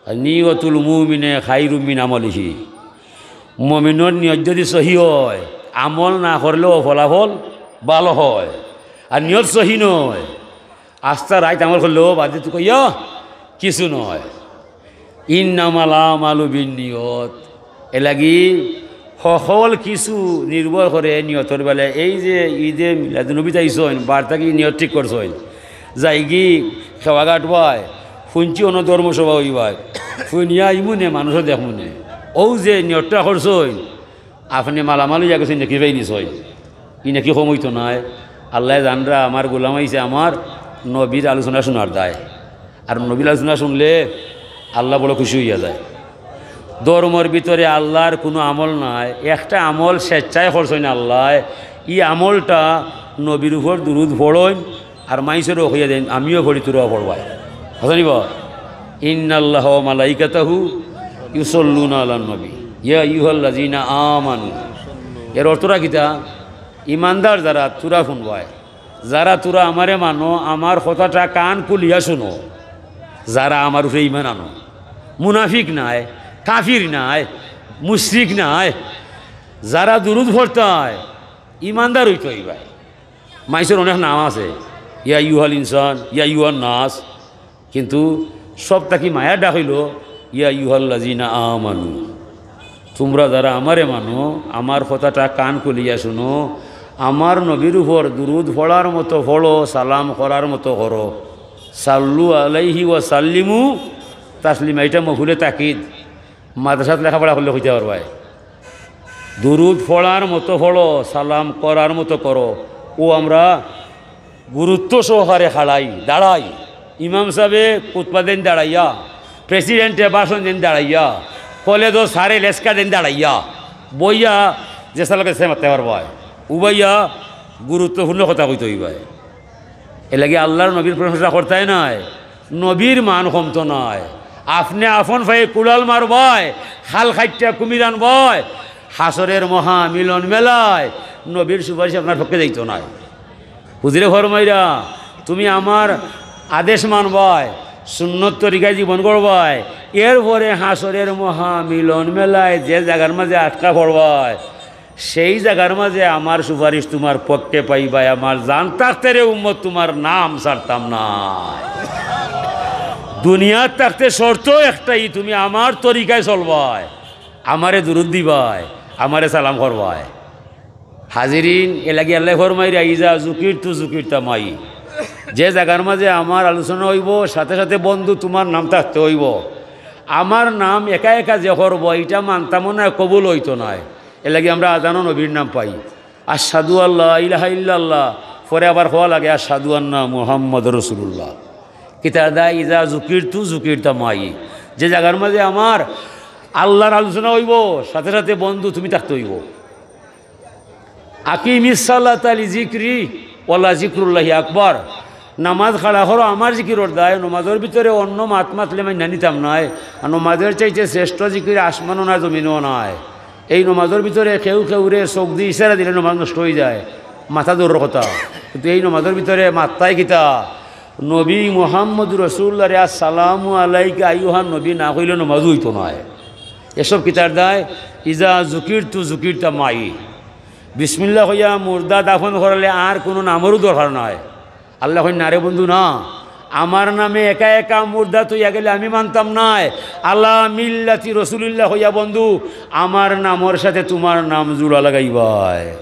আর নিয়তুল মুমিনে খাইরুম মিন আমলিহি। মুমিনর নিয়ত যদি সহি অয়, আমল না করলেও ফলাফল ভালা অয়। আর নিয়ত সহি নায়, আস্তা রাইত আমল করলেও বাদে তো কইয়া কিছু নায়। ইন্নামাল আমালু বিন্নিয়ত। এর লাগি হকল কিছু নির্ভর করে নিয়তর বেলায়। এই যে ইদে মিলাদুন্নবীত আইছইন, বার থাকি নিয়ত ঠিক করছইন, যাইগি খেওয়াঘাট বায়, হুনছি অনো ধর্মসভা অইবায়, হুনিয়া আইমুনে, মানুষও দেখমুনে। অউ যে নিয়তটা করছইন, আপনে মালামাল অইয়া গেছইন, নেকি পাইলিছইন। ই নেকি কম অইতো নায়। আল্লায় জানরা আমার গোলাম আইছে আমার নবীর আলোচনা হুনার দায়। আর নবীর আলোচনা হুনলে আল্লা বড় খুশি অইয়া যায়। ধর্মর ভিতরে আল্লার কুনু আমল নাই, একটা আমল স্বেচ্ছায় করছইন আল্লায়। ই আমলটা নবীর উপর দুরুদ পড়ইন, আর মাইনষরেও কইয়া দেইন, "আমিও পড়ি, তুরাও পড়বায়।" আছে নি বা? ইন্নাল্লাহা ওয়া মালাইকাতাহু ইউসাল্লুনা আলান নবী, ইয়া আইয়ুহাল্লাযিনা আমানু। এর অর্থটা কিতা? ইমানদার যারা, তুরা হুনবায়, যারা তুরা আমারে মানো, আমার কথাটা কান খুলিয়া হুনো, যারা আমার উপরে ইমান আনো, মুনাফিক নায়, কাফির নায়, মুশরিক নায়, যারা দুরুদ পড়তায়, ইমানদার অইতো অইবায়। মাইনষর অনেক নাম আছে, ইয়া আইয়ুহাল ইনসান, ইয়া আইয়ুহান নাস, কিন্তু সব থাকি মায়ার ডাক অইলো, ইয়া আইয়ুহাল্লাযিনা আমানু। তুমরা যারা আমারে মানো, আমার কথাটা কান খুলিয়া হুনো, আমার নবীর উপর দুরুদ পড়ার মতো পড়ো, সালাম করার মতো করো। সাল্লু আলাইহি ওয়া সাল্লিমু তাসলিমা, ইটা মফউলে তাকিদ। মাদ্রাসাত লেখাপড়া করলে কইতা পারবায়। দুরুদ পড়ার মতো পড়ো, সালাম করার মতো করো। অউ আমরা গুরুত্ব সহকারে খাড়াই, দাঁড়াই। ইমাম সাবে খুতবা দেইন দাঁড়াইয়া, প্রেসিডেন্টে ভাষণ দেইন দাঁড়াইয়া, কলেজো স্যারে লেকচার দেইন দাঁড়াইয়া, বইয়া যে সালাকে সে মাততে পারবায়, উবাইয়া গুরুত্বপূর্ণ কথা কইতো অইবায়। এর লাগি আল্লার নবীর প্রশংসা করতায় নায়, নবীর মান কমতো নায়। আপনে আপন পায়ে কুড়াল মারবায়, খাল কাইট্টা কুমির আনবায়, হাশরের মহা মিলন মেলায় নবীর সুপারিশ আপনার পক্ষে যাইতো নায়। হুজুরে ফরমাইরা, তুমি আমার আদেশ মানবায়, সুন্নত তরিকায় জীবন গড়বায়, এরপরে হাশরের মহা মিলন মেলায় যে জাগার মাঝে আটকা পড়বায়, সেই জাগার মাঝে আমার সুপারিশ তুমার পক্ষে পাইবায়। আমার জান থাকতে রে উম্মত, তুমার নাম ছাড়তাম না। দুনিয়াত থাকতে শর্ত একটাই, তুমি আমার তরিকায় চলবায়, আমারে দুরুদ দিবায়, আমারে সালাম করবায়। হাজিরিন, এর লাগি আল্লায় ফরমাইরা, "ইজা যুকিরতু যুকিরতা মাই।" যে জাগার মাঝে আমার আলোচনা অইবো, সাথে সাথে বন্ধু তুমার নাম থাকতে অইবো। আমার নাম একা একা যে করবো, ইটা মানতামও নায়, কবুল অইতো নায়। এর লাগি আমরা আজানো নবীর নাম পাই, আশহাদু আল্লা ইলাহা ইল্লাল্লাহ, পরে আবার কওয়া লাগে, "আশহাদু আন্না মুহাম্মাদুর রাসূলুল্লাহ।" কিতার দায়, "ইজা যুকিরতু যুকিরতা মাই।" যে জাগার মাঝে আমার আল্লার আলোচনা অইবো, সাথে সাথে বন্ধু তুমি থাকতে অইবো। আকিমিস সালাতা লিযিকরি ওয়ালা যিকরুল্লাহি আকবার। নামাজ খাড়া করো আমার জিকিরর দায়। নমাজর ভিতরে অন্য মাত মাতলে মাইন্না নিতাম নায়। আর নমাজর চাইতে শ্রেষ্ঠ জিকির আসমানও নায়, জমিনও নায়। এই নমাজর ভিতরে কেউ কেউরে চউখ দি ইশারা দিলে নমাজ নষ্ট অইযায়, মাতা দুরর কথা। কিন্তু এই নমাজর ভিতরে মাত্তায় কিতা? নবী মুহাম্মদুর রাসূলুল্লাহরে আসসালামু আলাইকা আইয়ুহান নবী না কইলে নমাজ অইতো নায়। এসব কিতার দায়? ইজা যুকিরতু যুকিরতা মাই। বিসমিল্লাহ কইয়া মুর্দা দাফন করাইলে আর কুনু নামরও দরকার নাই। আল্লায় কইন, "না রে বন্ধু, না, আমার নামে একা একা মুর্দা থইয়া গেলে আমি মানতাম নায়। আলা মিল্লাতি রসুলিল্লাহ কইয়া বন্ধু, আমার নামর সাথে তুমার নাম জুড়া লাগাইবায়।"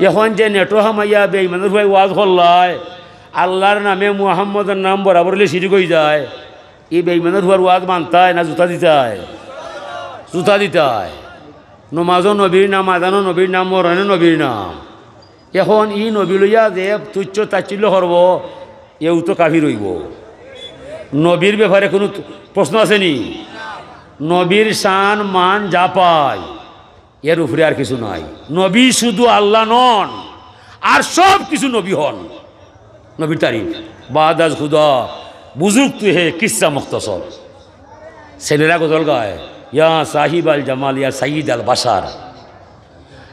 এখন যে নেটো হামাইয়া বেইমানর ফুয়ায় ওয়াজ করলায়, আল্লার নামে মুহাম্মদর নাম বরাবর অইলে শিরিক অইযায়, ই বেইমানর ফুয়ার ওয়াজ মানতায় না জুতা দিতায়? জুতা দিতায়। নমাজও নবীর নাম, আজানও নবীর নাম, মরণেও নবীর নাম। এখন ই নবী লইয়া যে তুচ্ছ তাচ্ছিল্য করবো, এও তো কাফির অইবো। নবীর ব্যাপারে কুনু ত-, প্রশ্ন আছে নি? নবীর শান মান যা পায়, এর উপরে আর কিছু নাই। নবী শুধু আল্লাহ নন, আর সব কিছু নবী হন। নবীর তারিফ, "বাদ আজ খুদা বুজুর্গ তু হে কিসসা মুখতসর।" ছেলেরা গজল গায়, "ইয়া সাহিব আল জামাল, ইয়া সাইয়িদ আল বাশার।"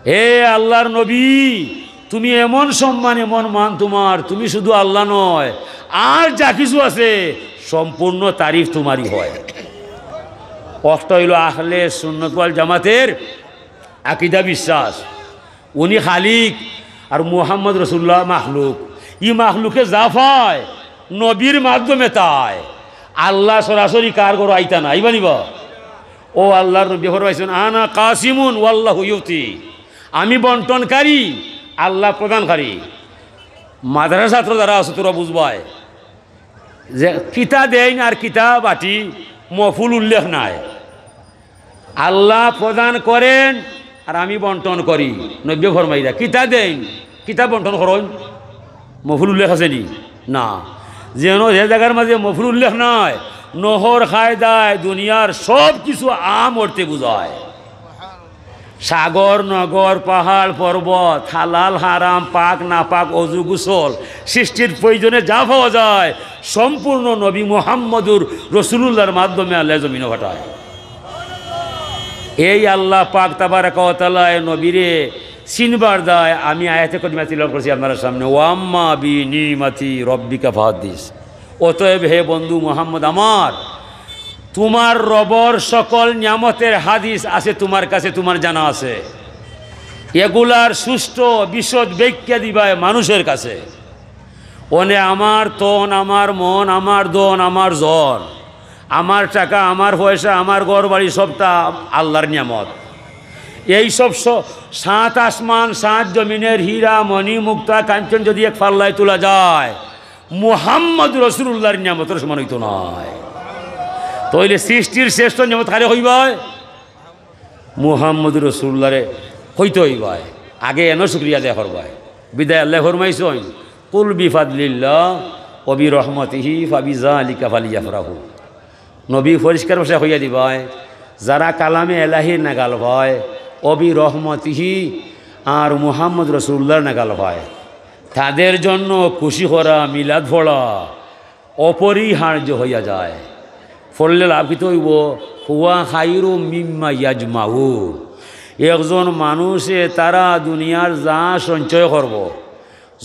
হে আল্লাহর নবী, তুমি এমন সম্মান, এমন মান তুমার, তুমি শুধু আল্লাহ নয়, আর যা কিছু আছে, সম্পূর্ণ তারিফ তুমারই হয়। অখটা অইলো আহলে সুন্নত ওয়াল জামাতের আকিদা বিশ্বাস। উনি খালিক আর মুহাম্মদ রসুল্লাহ মাখলুক। ই মাখলুকে যা পায়, নবীর মাধ্যমে তায়। আল্লাহ সরাসরি কার ঘরো আইতা না, আইবা নি বা? ও আল্লাহর নবী ফরমাইছইন, "আনা কাসিমুন ওয়াল্লাহু ইউতি।" আমি বন্টনকারী, আল্লাহ প্রদানকারী। মাদ্রাসা ছাত্র যারা আছো, তোরা বুঝবায় যে কিতা দেইন আর কিতা বাটি, মফুল উল্লেখ নাই। আল্লাহ প্রদান করেন আর আমি বন্টন করি। নবীয়ে ফরমাইরা, কিতা দেইন, কিতা বন্টন করইন, মফুল উল্লেখ আছে নি? না। যেন যে জাগার মাঝে মফুল উল্লেখ নাই, নহর কায়দায় দুনিয়ার সব কিছু আম অর্থে বুঝায়। সাগর, নগর, পাহাড়, পর্বত, হালাল, হারাম, পাক, নাপাক, অজু, গোসল, সৃষ্টির প্রয়োজনে যা পাওয়া যায়, সম্পূর্ণ নবী মুহাম্মদুর রসুলুল্লাহর মাধ্যমে আল্লাহ জমিনে পাঠায়। এই আল্লাহ পাক তাবারাকা ওয়া তাআলা এ নবীরে চিনবার দায় আমি আয়াতে করিমা তিলাওয়াত করছি আপনার সামনে, "ওয়া আম্মা বি নিমাতি রব্বিকা ফাহাদ্দিস।" অতএব হে বন্ধু মুহাম্মদ আমার, তুমার রবর সকল নিয়ামতের হাদিস আছে তুমার কাছে, তুমার জানা আছে। এগুলার সুষ্ঠু বিশদ ব্যাখ্যা দিবায় মানুষের কাছে। অনে আমার তন, আমার মন, আমার ধন, আমার জন, আমার টাকা, আমার পয়সা, আমার ঘর বাড়ি সবটা আল্লাহর নিয়ামত। এই সব স-, সাত আসমান, সাত জমিনের হীরা, মণি, মুক্তা, কাঞ্চন যদি এক পাল্লায় তোলা যায়, মুহাম্মদ রসুলুল্লাহর নিয়ামতর সমান অইতো নায়। তাইলে সৃষ্টির শ্রেষ্ঠ নিয়ামত কারে কইবায়? মুহাম্মদ রসুলুল্লাহরে কইতে অইবায়। আগে এন শুকরিয়া আদায় করবায়। বিদায় আল্লায় ফরমাইছইন, "কুল বিফাদলিল্লাহ ওয়া বিরহমাতিহি ফাবিযালিকা ফালইয়াফরাহু।" নবী পরিষ্কার ভাষায় কইয়া দিবায়, যারা কালামে এলাহির নাগাল পায়, ওয়া বিরহমাতিহি আর মুহাম্মদ রসুলুল্লাহর নাগাল পায়, তাদের জন্য খুশি করা, মিলাদ পড়া অপরিহার্য হইয়া যায়। পড়লে লাভ কিতা অইবো? হুয়া খাইরুম মিম্মা ইয়াজমাউন। একজন মানুষে তারা দুনিয়ার যা সঞ্চয় করবো,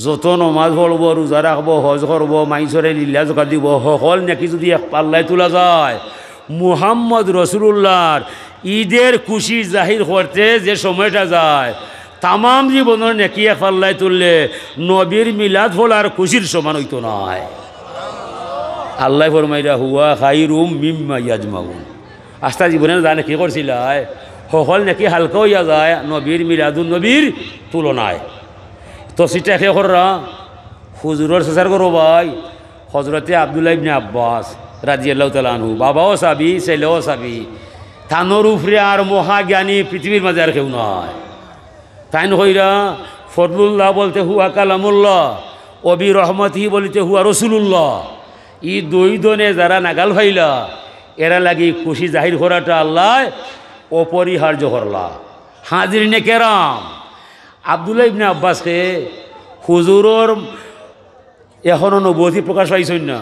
যত নমাজ পড়বো, রোজা রাখবো, হজ করবো, মাইনষরে লিল্লা জাকাত দিবো, হকল নেকি যদি এক পাল্লায় তুলা যায়, মুহাম্মদ রসুলুল্লাহর ঈদের খুশি জাহির করতে যে সময়টা যায়, তামাম জীবনর নেকি এক পাল্লায় তুললে নবীর মিলাদ পড়ার খুশির সমান অইতো নায়। আল্লায় ফরমাইরা, "হুয়া খাইরুম মিম্মা ইয়াজমাউন।" আস্তা জীবনে যা নেকি করছিলায়, হকল নেকি হালকা অইয়া যায় নবীর মিলাদুন নবীর তুলনায়। তো সেটা কে কররা? হুজুরর চাচার ঘরর ভাই, হজরতে আব্দুল্লাহ ইবনে আব্বাস রাদিয়াল্লাহু তাআলা আনহু, বাবাও সাহাবী, ছেলেও সাহাবী, তানর উপরে আর মহাজ্ঞানী পৃথিবীর মাঝে আর কেউ নাই। তাইন কইরা, ফদলুল্লাহ বলতে হুয়া কালামুল্লাহ, ওয়া বিরহমাতিহি বলতে হুয়া রসুলুল্লাহ। ই দুই দনে যারা নাগাল পাইলা, এরা লাগি খুশি জাহির করাটা আল্লায় অপরিহার্য করলা। হাজিরিনে কেরাম, আব্দুল্লাহ ইবনে আব্বাসকে হুজুরর এখনো নবুয়তি প্রকাশ পাইছইন না।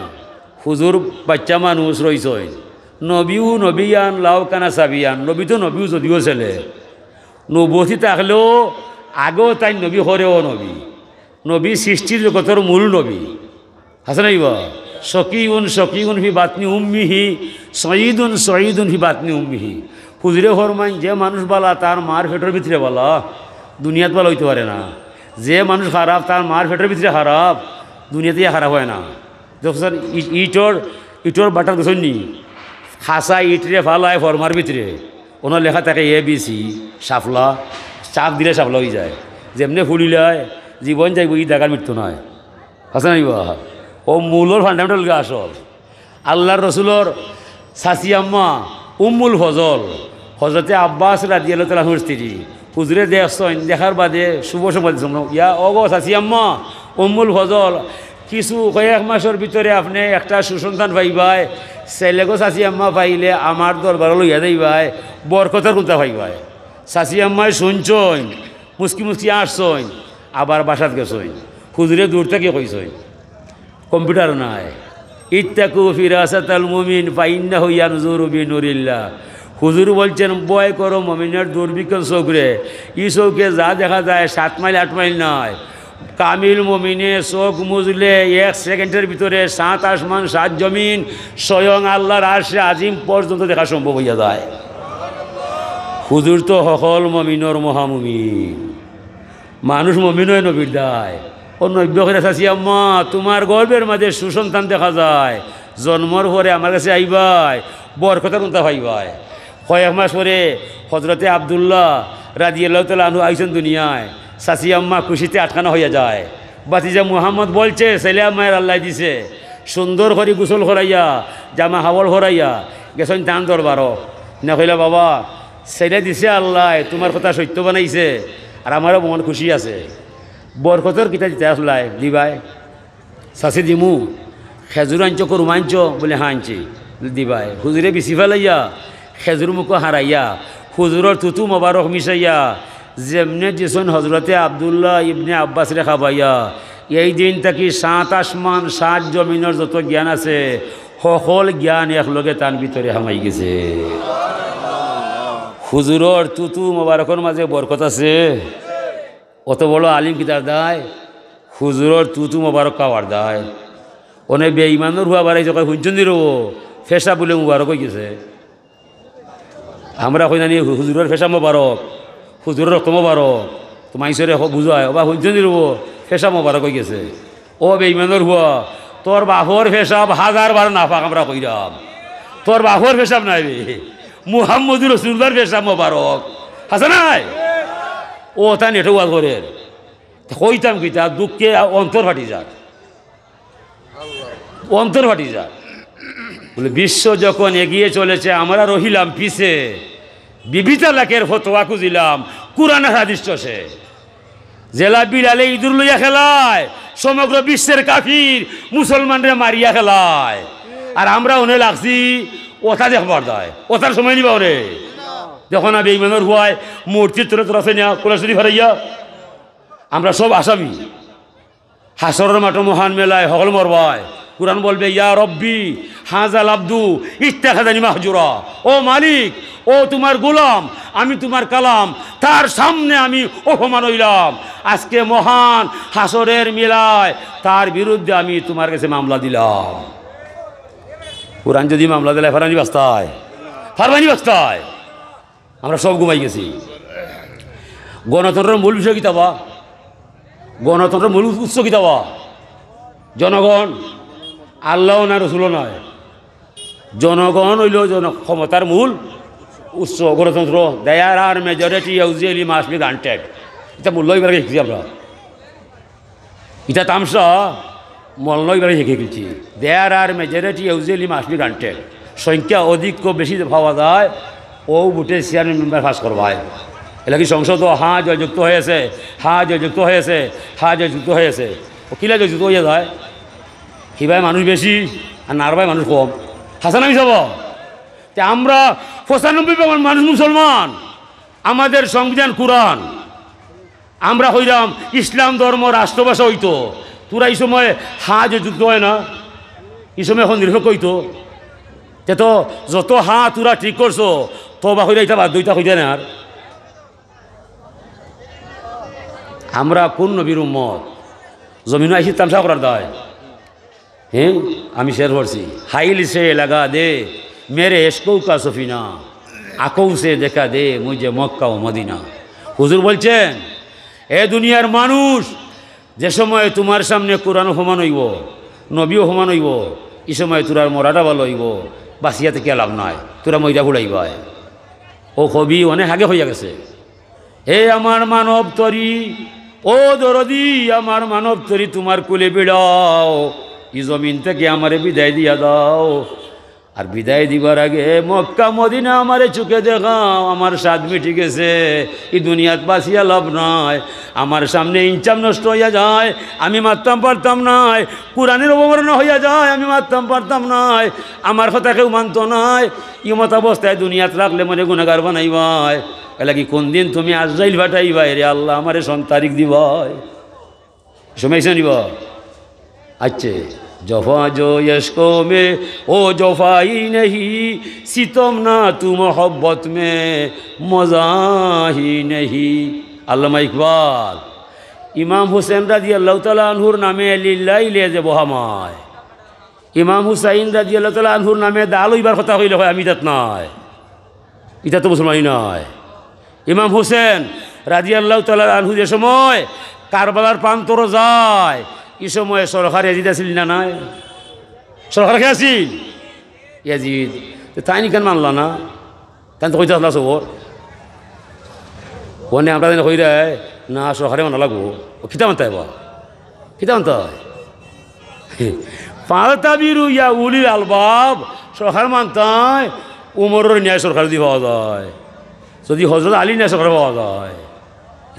হুজুর বাইচ্চা মানুষ রইছইন। নবীউ নবিয়ান লাউ কানা সাবিয়ান, নবী তো নবীউ যদিও ছেলে। নবুয়তি থাকলেও আগেও তাইন নবী, পরেও নবী। নবী সৃষ্টির জগতর মূল নবী। আছে না ইবা? শকিউন শকিউন ফি বাতনি উম্মিহি, সঈদুন সঈদুন ফি বাতনি উম্মিহি। হুজুরে ফরমাইন, যে মানুষ বালা তার মার পেটর ভিতরে বালা, দুনিয়াত বালা অইতে পারে না। যে মানুষ খারাপ তার মার পেটর ভিতরে খারাপ, দুনিয়াতে ইয়া খারাপ অয় না। দেখছইন ইট-, ইটর, ইটর বাটার দেখছইন নি? খাসা ইটরে ফালায় ফরমার ভিতরে। অনো লেখা থাকে এ বি সি, শাপলা, চাপ দিলে শাপলা অইযায়। যেমনে ফুলিলায়, জীবন যাইবো, ই জাগার মৃত্যু নায়। আছে না নি বা? অউ মূলর fundamental গা আসল। আল্লার রসুলর চাচি আম্মা উম্মুল ফজল, হজরতে আব্বাস রাদিয়াল্লাহু তাআলা আনহুর স্ত্রী। হুজুরে দেখছইন, দেখার বাদে শুভ সংবাদ দিছইন, "ইয়া ওগো চাচি আম্মা উম্মুল ফজল, কিছু কয়েক মাসর ভিতরে আপনে একটা সুসন্তান পাইবায়, ছেলেগো চাচি আম্মা পাইলে আমার দরবারো লইয়া যাইবায়, বরকতর কুন্তা পাইবায়।" চাচি আম্মায় শুনছইন, মুচকি মুচকি হাসছইন, আবার বাসাত গেছইন। হুজুরে দূর থাকি কইছইন, কম্পিউটার নায়। "ইত্তাকু ফিরাসাতাল মুমিন ফাইন্নাহু ইয়ানজুরু বিনুরিল্লাহ।" হুজুর বলছেন, "ভয় করো মুমিনের দুর্বীক্ষণ চোখরে। ই চোখে যা দেখা যায় সাত মাইল আট মাইল নায়। কামিল মুমিনে চোখ মুজলে এক সেকেন্ডের ভিতরে সাত আসমান, সাত জমিন, স্বয়ং আল্লার আরশে আজিম পর্যন্ত দেখা সম্ভব অইয়া যায়।" হুজুর তো হকল মুমিনর মহামুমিন। মানুষ মুমিন অয় নবীর দায়। অউ নবীয়ে কইরা, "চাচি আম্মা, তুমার গর্ভের মাঝে সুসন্তান দেখা যায়, জন্মর পরে আমার কাছে আইবায়, বরকতর কুন্তা পাইবায়।" কয়েক মাস পরে হজরতে আব্দুল্লাহ রাদিয়াল্লাহু তাআলা আনহু আইছইন দুনিয়ায়। চাচি আম্মা খুশিতে আটখানা অইয়া যায়। ভাতিজা মুহাম্মদ বলছে, ছেলে আমারে আল্লায় দিছে, সুন্দর করি গোসল করাইয়া, জামা কাপড় পরাইয়া, গেছইন তান দরবারো। না কইলা, "বাবা, ছেলে দিছে আল্লায়, তুমার কথা সত্য বানাইছে, আর আমারও মন খুশি আছে। বরকতর কিতা দিতায় আল্লায়, দিবায়?" "চাচি দিমু।" "খেজুর আনছো, কুরমা আনছো?" বলে, "হ্যাঁ আনছি।" "দিবায়।" হুজুরে বিছি ফালাইয়া, খেজুর মুখো হারাইয়া, হুজুরর থুথু মোবারক মিশাইয়া, যেমনে দিছইন হজরতে আব্দুল্লাহ ইবনে আব্বাসরে খাবাইয়া, এই দিন থাকি সাত আসমান, সাত জমিনর যত জ্ঞান আছে, হকল জ্ঞান একলগে তান ভিতরে হামাই গেছে। হুজুরর থুথু মোবারকর মাঝে বরকত আছে। অত বড় আলিম কিতার দায়, হুজুরর থুথু মোবারক খাওয়ার দায়। অনে বেঈমানর হুয়া বাড়াইছে, কয়, "হুনছইন নি রে, পেশাব বুলে মোবারক অইগেছে।" আমরা কই না নি, "হুজুরর পেশাব মোবারক, হুজুরর রক্ত মোবারক।" তো মাইনষরে বুঝায়, "ওবা হুনছইন নি রে, পেশাব মোবারক অইগেছে।" ও বেঈমানর হুয়া, তোর বাপর পেশাব হাজার বার নাপাক আমরা কইরাম, তোর বাপর পেশাব নায় বে, মুহাম্মদুর রাসূলুল্লাহর পেশাব মোবারক। আছে নায়? ও তা নেটে ওয়াজ করের। কইতাম কিতা, দুঃখে অন্তর ফাটি যার, অন্তর ফাটি যার। বলে, বিশ্ব যখন এগিয়ে চলেছে, আমরা রহিলাম পিছে। বিবি তালাকের ফতোয়া খুঁজিলাম, কোরআন হাদিস চষে। যেলা বিড়ালে ইঁদুর লইয়া খেলায়, সমগ্র বিশ্বের কাফির মুসলমানরে মারিয়া খেলায়। আর আমরা অনে লাগছি, ওতা দেখবার দায়, ওতার সময় নি বা অনে। দেখো না, বেঈমানর হুয়ায় মূর্তির তলে তরাছে না, কোরআন শরীফ হারাইয়া। আমরা সব আসামি। হাশরর মাঠো মহান মেলায় হকল মরবায়। কোরআন বলবে, "ইয়া রব্বি, হাযাল আবদু ইত্তাখাযানি মাহজুরা।" ও মালিক, ও তুমার গোলাম, আমি তুমার কালাম, তার সামনে আমি অপমান অইলাম। আজকে মহান হাশরের মেলায় তার বিরুদ্ধে আমি তুমার গেছে মামলা দিলাম। কোরআন যদি মামলা দিলায়, ফারবা নি বাস্তায়? ফারবা নি বাস্তায়? আমরা সব ঘুমাই গেছি। গণতন্ত্রর মূল বিষয় কিতা বা? গণতন্ত্রর মূল উৎস কিতা বা? জনগণ। আল্লাও নায়, রসুলও নায়। জনগণ অইলো জন-, ক্ষমতার মূল উৎস। গণতন্ত্র, there are majority usually must be granted। ইটা মূল্য অইবার শিখছি আমরা। ইটা তামশা মল্ল ইবারে শিখে গেছি। There are majority usually must be granted। সংখ্যা অধিক কম বেশি যে পাওয়া যায়, ও ভোটে চেয়ারম্যান মেম্বার পাস করবায়। এলাকি সংসদ হা জয়যুক্ত হয়েছে, হা জয়যুক্ত হয়েছে, হা জয়যুক্ত হয়েছে। ও কিলা জয়যুক্ত হয়ে যায়? হিবায় মানুষ বেশি আর নারবায় মানুষ কম। হাসান আমি সব। তে আমরা পঁচানব্বই ভাগ মানুষ মুসলমান, আমাদের সংবিধান কোরআন। আমরা কইরাম ইসলাম ধর্ম রাষ্ট্রভাষা অইতো, তোরা ই সময় হা জয়যুক্ত হয় না, ই সময় এখন নিরপেক্ষ অইতো। তে তো যত হা তোরা ঠিক করছো, তওবা কইরা ইটা বাদ দিও, ইটা কইতা না আর। আমরা কোন নবীর উম্মত? জমিনো আইছি তামশা করার দায়। হ্যাঁ, আমি শের পড়ছি, হাইল সে লাগা দে মেরে এশকো কা সফিনা, আকো সে দেখা দে মুঝে মক্কা ও মদিনা। হুজুর বলছেন, এ দুনিয়ার মানুষ, যে সময় তুমার সামনে কুরআন অপমান অইবো, নবী অপমান অইবো, ই সময় তুরার মরাটা ভালা অইবো, বাঁচিয়া থাকিয়া লাভ নাই, তুরা মইরা ফুড়াইবায়। অউ কবি অনেক আগে অইয়া গেছে। হে আমার মানব তরি, ও দরদি, আমার মানব তরি, তুমার কুলে বিড়াও, ই জমিন থাকি আমারে বিদায় দিয়া দাও। আর বিদায় দিবার আগে মক্কা মদিনা আমারে চউখে দেখাও, আমার স্বাদ মিটি গেছে, ই দুনিয়াত বাঁচিয়া লাভ নাই। আমার সামনে ইনসাফ নষ্ট অইয়া যায়, আমি মাততাম পারতাম নায়, কুরআনের অবমাননা অইয়া যায়, আমি মাততাম পারতাম নায়, আমার কথা কেউ মানতো নায়। ই মতাবস্থায় দুনিয়াত রাখলে মনে গুনাগার বানাইবায়। এরলাগি কুনদিন তুমি আজরাইল পাঠাইবায় রে আল্লাহ, আমারে সন তারিখ দিবায়। সময় আইছে নি বা? আচ্ছা, জফা জো ইশকো মে, ও জফাই নেহি, সিতম না তু মোহব্বত মে, মজা হি নেহি। আল্লামা ইকবাল। ইমাম হুসেন রাদিয়াল্লাহু তাআলা আনহুর নামে লিল্লাইলে যে বহামায়, ইমাম হুসাইন রাদিয়াল্লাহু তাআলা আনহুর নামে দাল অইবার কথা কইলে কয়, "আমি ইতাত নাই, ইতা তো মুসলমানি নায়।" ইমাম হুসেন রাদিয়াল্লাহু তাআলা আনহু যে সময় কারবালার প্রান্তরো যায়, ই সময় সরকার ইয়াজিদ আছিল না নাই? সরকার কে আছিল? ইয়াজিদ। তো তাইন ইখান মানলা না? তাইন তো কইতা আছলা সবর। অনে আমরা যেন কইরায়, না, সরকারে মানা লাগবো। অউ কিতা মানতায় বা? কিতা মানতায়? ফাতাবিরু ইয়া উলিল আলবাব, সরকার মানতায়, উমরর ন্যায় সরকার যুদি পাওয়া যায়, যুদি হজরত আলীর ন্যায় সরকার পাওয়া যায়,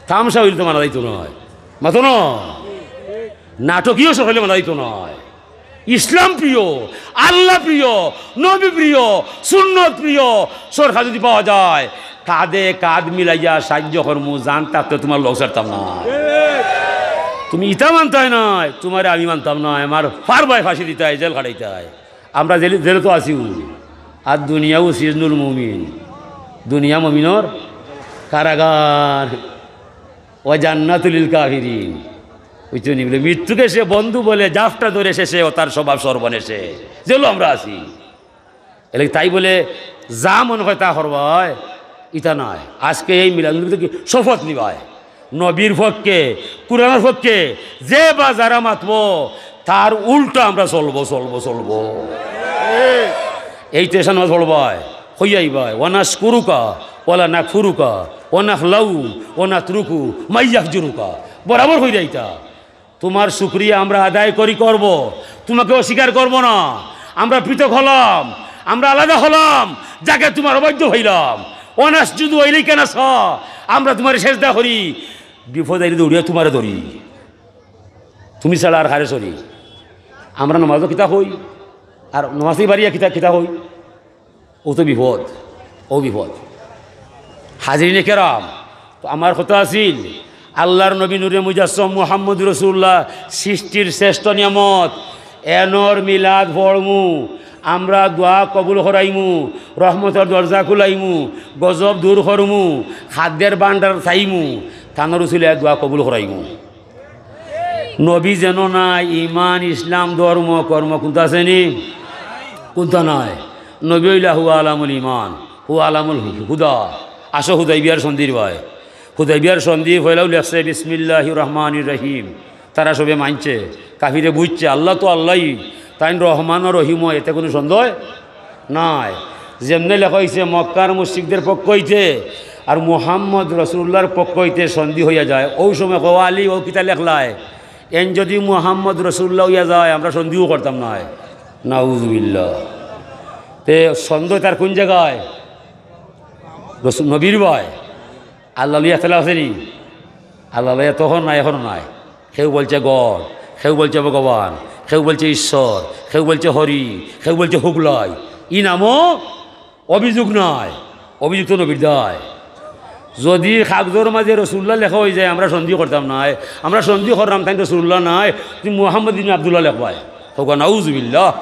তামশা অইলে তো মানা যাইতো নায়। মাতো না? নাটকীয় সরকার অইলে মানা যাইতো নায়। ইসলাম প্রিয়, আল্লাহ প্রিয়, নবী প্রিয়, সুন্নত প্রিয় সরকার যুদি পাওয়া যায়, কাঁধে কাঁধ মিলাইয়া সাহায্য করমু, জান থাকতে তুমার লগ ছাড়তাম না। তুমি ইতা মানতায় নায়, তুমারে আমি মানতাম নায়, আমার ফারবায় ফাঁসি দিতায়, জেল খাটাইতায়। আমরা জেলে, জেলে তো আছিউ। আর দুনিয়াউ সিজনুল মুমিন, দুনিয়া মুমিনর কারাগার। ওয়া জান্নাতুল লিল কাফিরিন। বুঝছো নি? বলে, মৃত্যুকে সে বন্ধু বলে, জাফটা ধরে শেষে ও তার স্বভাব সর্বনেশে। জেলো আমরা আছি। এলে তাই বলে যা মনে কয় তা করবায়, ইতা নায়। আজকে এই মিলাদ নবীতে কি শপথ নিবায়, নবীর পক্ষে, কুরআনর পক্ষে যে বা যারা মাতবো, তার উল্টা আমরা চলবো, চলবো, চলবো। এই তো এশার নামাজ পড়বায়, কইয়া আইবায়, "ওয়া নাশকুরুকা, ওয়া লা নাকফুরুকা, ওয়া নাখলাউ, ওয়া নাতরুকু, মাইয়াফজুরুকা।" বরাবর কইরা আইতা। তুমার শুকরিয়া আমরা আদায় করি, করব, তুমাকে অস্বীকার করব না। আমরা পৃথক হলাম, আমরা আলাদা হলাম, যাকে তুমার অবাধ্য হইলাম। ওয়া নাসজুদু ইলাইকা নাসআ, আমরা তুমারে সেজদা করি, বিপদ আইলে দৌড়িয়া তুমারে ধরি, তুমি ছাড়া আর কারে সরি। আমরা নমাজও কিতা কই, আর নমাজ বাড়িয়া কিতা কিতা কই। অউ তো বিপদ, অউ বিপদ। হাজিরিনে কেরাম, তো আমার কথা আছিল, আল্লাহর নবী নূরে মুজাসসম মুহাম্মদ রাসূলুল্লাহ সৃষ্টির শ্রেষ্ঠ নিয়ামত, এনর মিলাদ পড়মু, আমরা দোয়া কবুল করাইমু, রহমতর দরজা খুলাইমু, গজব দূর করমু, খাদ্যের ভান্ডার চাইমু, তানর উসিলায় দোয়া কবুল করাইমু। নবী যেন নাই, ইমান, ইসলাম, ধর্ম, কর্ম কুনতা আছে নি? কুনতা নাই। নবী অইলা হুয়া আলামুল ইমান, হুয়া আলামুল হুদা। আসো হুদাইবিয়ার সন্ধির বায়। হুদাইবিয়ার সন্ধি পয়লাউ লেখছে বিসমিল্লাহির রহমানির রহিম। তারা সবে মানছে, কাফিরে বুঝছে, আল্লাহ তো আল্লাহই, তাইন রহমান ও রহিম, এতে কুনু সন্দেহ নাই। যেমনে লেখা অইছে মক্কার মুশরিকদের পক্ষ অইতে আর মুহাম্মদ রাসূলুল্লাহর পক্ষ অইতে সন্ধি অইয়া যায়, অউ সময় কও, "আলী, অউ কিতা লেখলায়? এন যুদি মুহাম্মদ রাসূলুল্লাহ অইয়া যায়, আমরা সন্ধিও করতাম নায়।" নাউজুবিল্লাহ। তে সন্দেহ তার কুন জাগায়? রসুল নবীর বায়। আল্লাহ লইয়া এখতলাফ আছে নি? আল্লাহ লইয়া তখন নাই, এখনো নাই। কেউ বলছে গড, কেউ বলছে ভগবান, কেউ বলছে ঈশ্বর, কেউ বলছে হরি, কেউ বলছে হুগলাই। ই নামও অভিযোগ নাই, অভিযুক্ত নবীর দায়। যুদি কাগজর মাঝে রসুলুল্লাহ লেখা অইযায়, আমরা সন্ধি করতাম নায়, আমরা সন্ধি কররাম তাইন রসুলুল্লাহ নায়, তুমি মুহাম্মদ ইবনে আব্দুল্লাহ লেখবায়। কউক্কা নাউজুবিল্লাহ।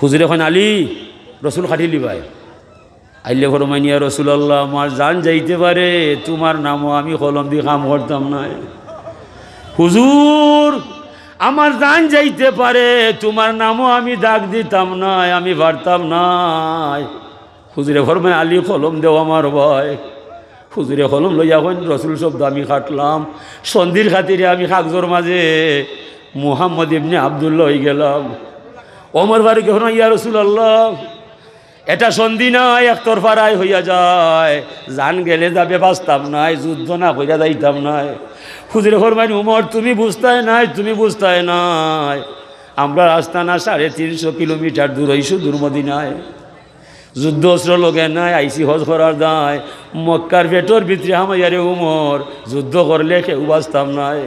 হুজুরে কইন, "আলী, রসুল কাটিলিবায়।" আইলে ফরমাইন, "ইয়া রাসূলুল্লাহ, আমার জান যাইতে পারে, তুমার নামও আমি কলম দি কাম করতাম নায়।" "হুজুর, আমার জান যাইতে পারে, তুমার নামও আমি দাগ দিতাম নায়, আমি পারতাম নায়।" হুজুরে ফরমাইন, "আলী, কলম দেও আমার বায়।" হুজুরে কলম লইয়া কইন, "রসুল শব্দ আমি কাটলাম, সন্ধির খাতিরে আমি কাগজর মাঝে মুহাম্মদ ইবনে আব্দুল্লাহ অইগেলাম।" ওমর ফারুকে ফরমাইন, "ইয়া রাসূলুল্লাহ, এটা সন্ধি নায়, একতরফা রায় অইয়া যায়, জান গেলে যাবে, বাঁচতাম নায়, যুদ্ধ না কইরা যাইতাম নায়।" হুজুরে ফরমাইন, "উমর, তুমি বুঝতায় নায়, তুমি বুঝতায় নায়, আমরার আস্তানা সাড়ে তিনশো কিলোমিটার দূর, অউ সুদূর মদিনায়।" যুদ্ধ অস্ত্র লগে নাই, আইছি হজ করার দায়। মক্কার পেটর ভিতরে হামাইয়া রে উমর, যুদ্ধ করলে কেউ বাঁচতাম নায়।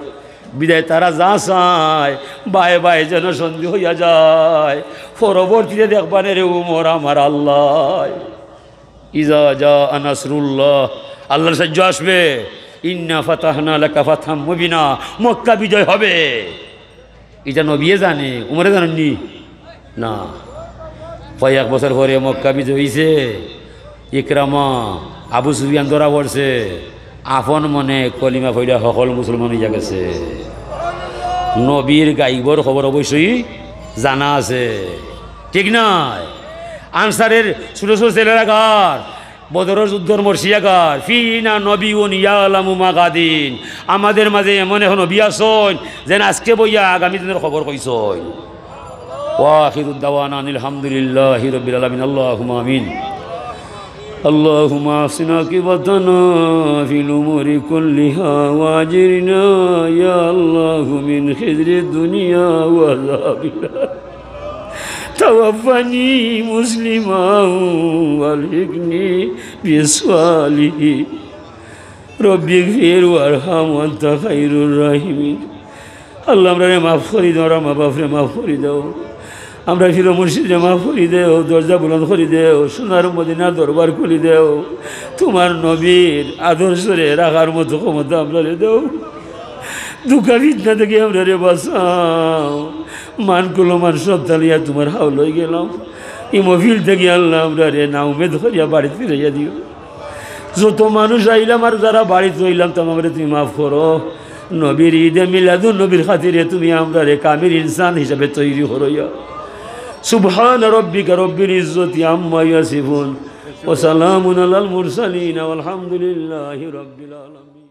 বিদায় তারা যা চায়, বায় বায় যেন সন্ধি অইয়া যায়। পরবর্তীতে দেখবানে রে উমর আমার আল্লায়। ইজা জাআ নাসরুল্লাহ, আল্লাহর সাহায্য আসবে। ইন্না ফাতাহনা লাকা ফাতহাম মুবিনা, মক্কা বিজয় হবে। ইটা নবিয়ে জানে, উমরে জানইন নি? না। কয়েক বছর পরে মক্কা বিজয় অইছে, ইকরামা, আবু সুফিয়ান ধরা পড়ছে, আপন মনে কলিমা পড়িয়া হকল মুসলমান অইয়া গেছে। নবীর গাইবর খবর অবশ্যই জানা আছে, ঠিক নায়? আনসারের ছোট ছোট ছেলেরা কার? বদরর যুদ্ধর মরশিয়াগার, ফিনা নবিউন ইয়ালামু মা গাদিন, আমাদের মাঝে এমন এক নবী আছইন, যেন আজকে বইয়া আগামী দিনর খবর কইছইন। ওয়া আখিরু দাওয়ানা আনিল হামদুলিল্লাহি রাব্বিল আলামিন। আল্লাহুম্মা আমিন। اللهم أحسن عاقبتنا في الأمور كلها وأجرنا يا الله من خزي الدنيا وعذاب الآخرة. توفني مسلما وألحقني بالصالحين. رب اغفر وارحم وأنت خير الراحمين. আল্লাহ, আমরারে মাফ করি দেও, আমরার মা বাপরে মাফ করি দেও, আমরার পীর মুর্শিদরে মাফ করি দেও, দরজা বুলন্দ করি দেও, সোনার মদিনার দরবার খুলি দেও। তুমার নবীর আদর্শরে রাখার মতো ক্ষমতা আমরারে দেও। দুঃখ ফিতনা থাকি আমরারে বাঁচাও। মান কুলো মান সব তালিয়া তুমার হাওলা অইগেলাম। ই মহফিল থাকি আল্লাহ আমরারে নাউমেদ করিয়া বাড়িত ফিরাইয়া দিও। যত মানুষ আইলাম আর যারা বাড়িত রইলাম, তামামরে তুমি মাফ করো। নবীর ঈদে মিলাদুন নবীর খাতিরে তুমি আমরারে কামিল ইনসান হিসাবে তৈরি করো ইয়া। سبحان ربك رب العزة عما يصفون وسلام على المرسلين والحمد لله رب العالمين.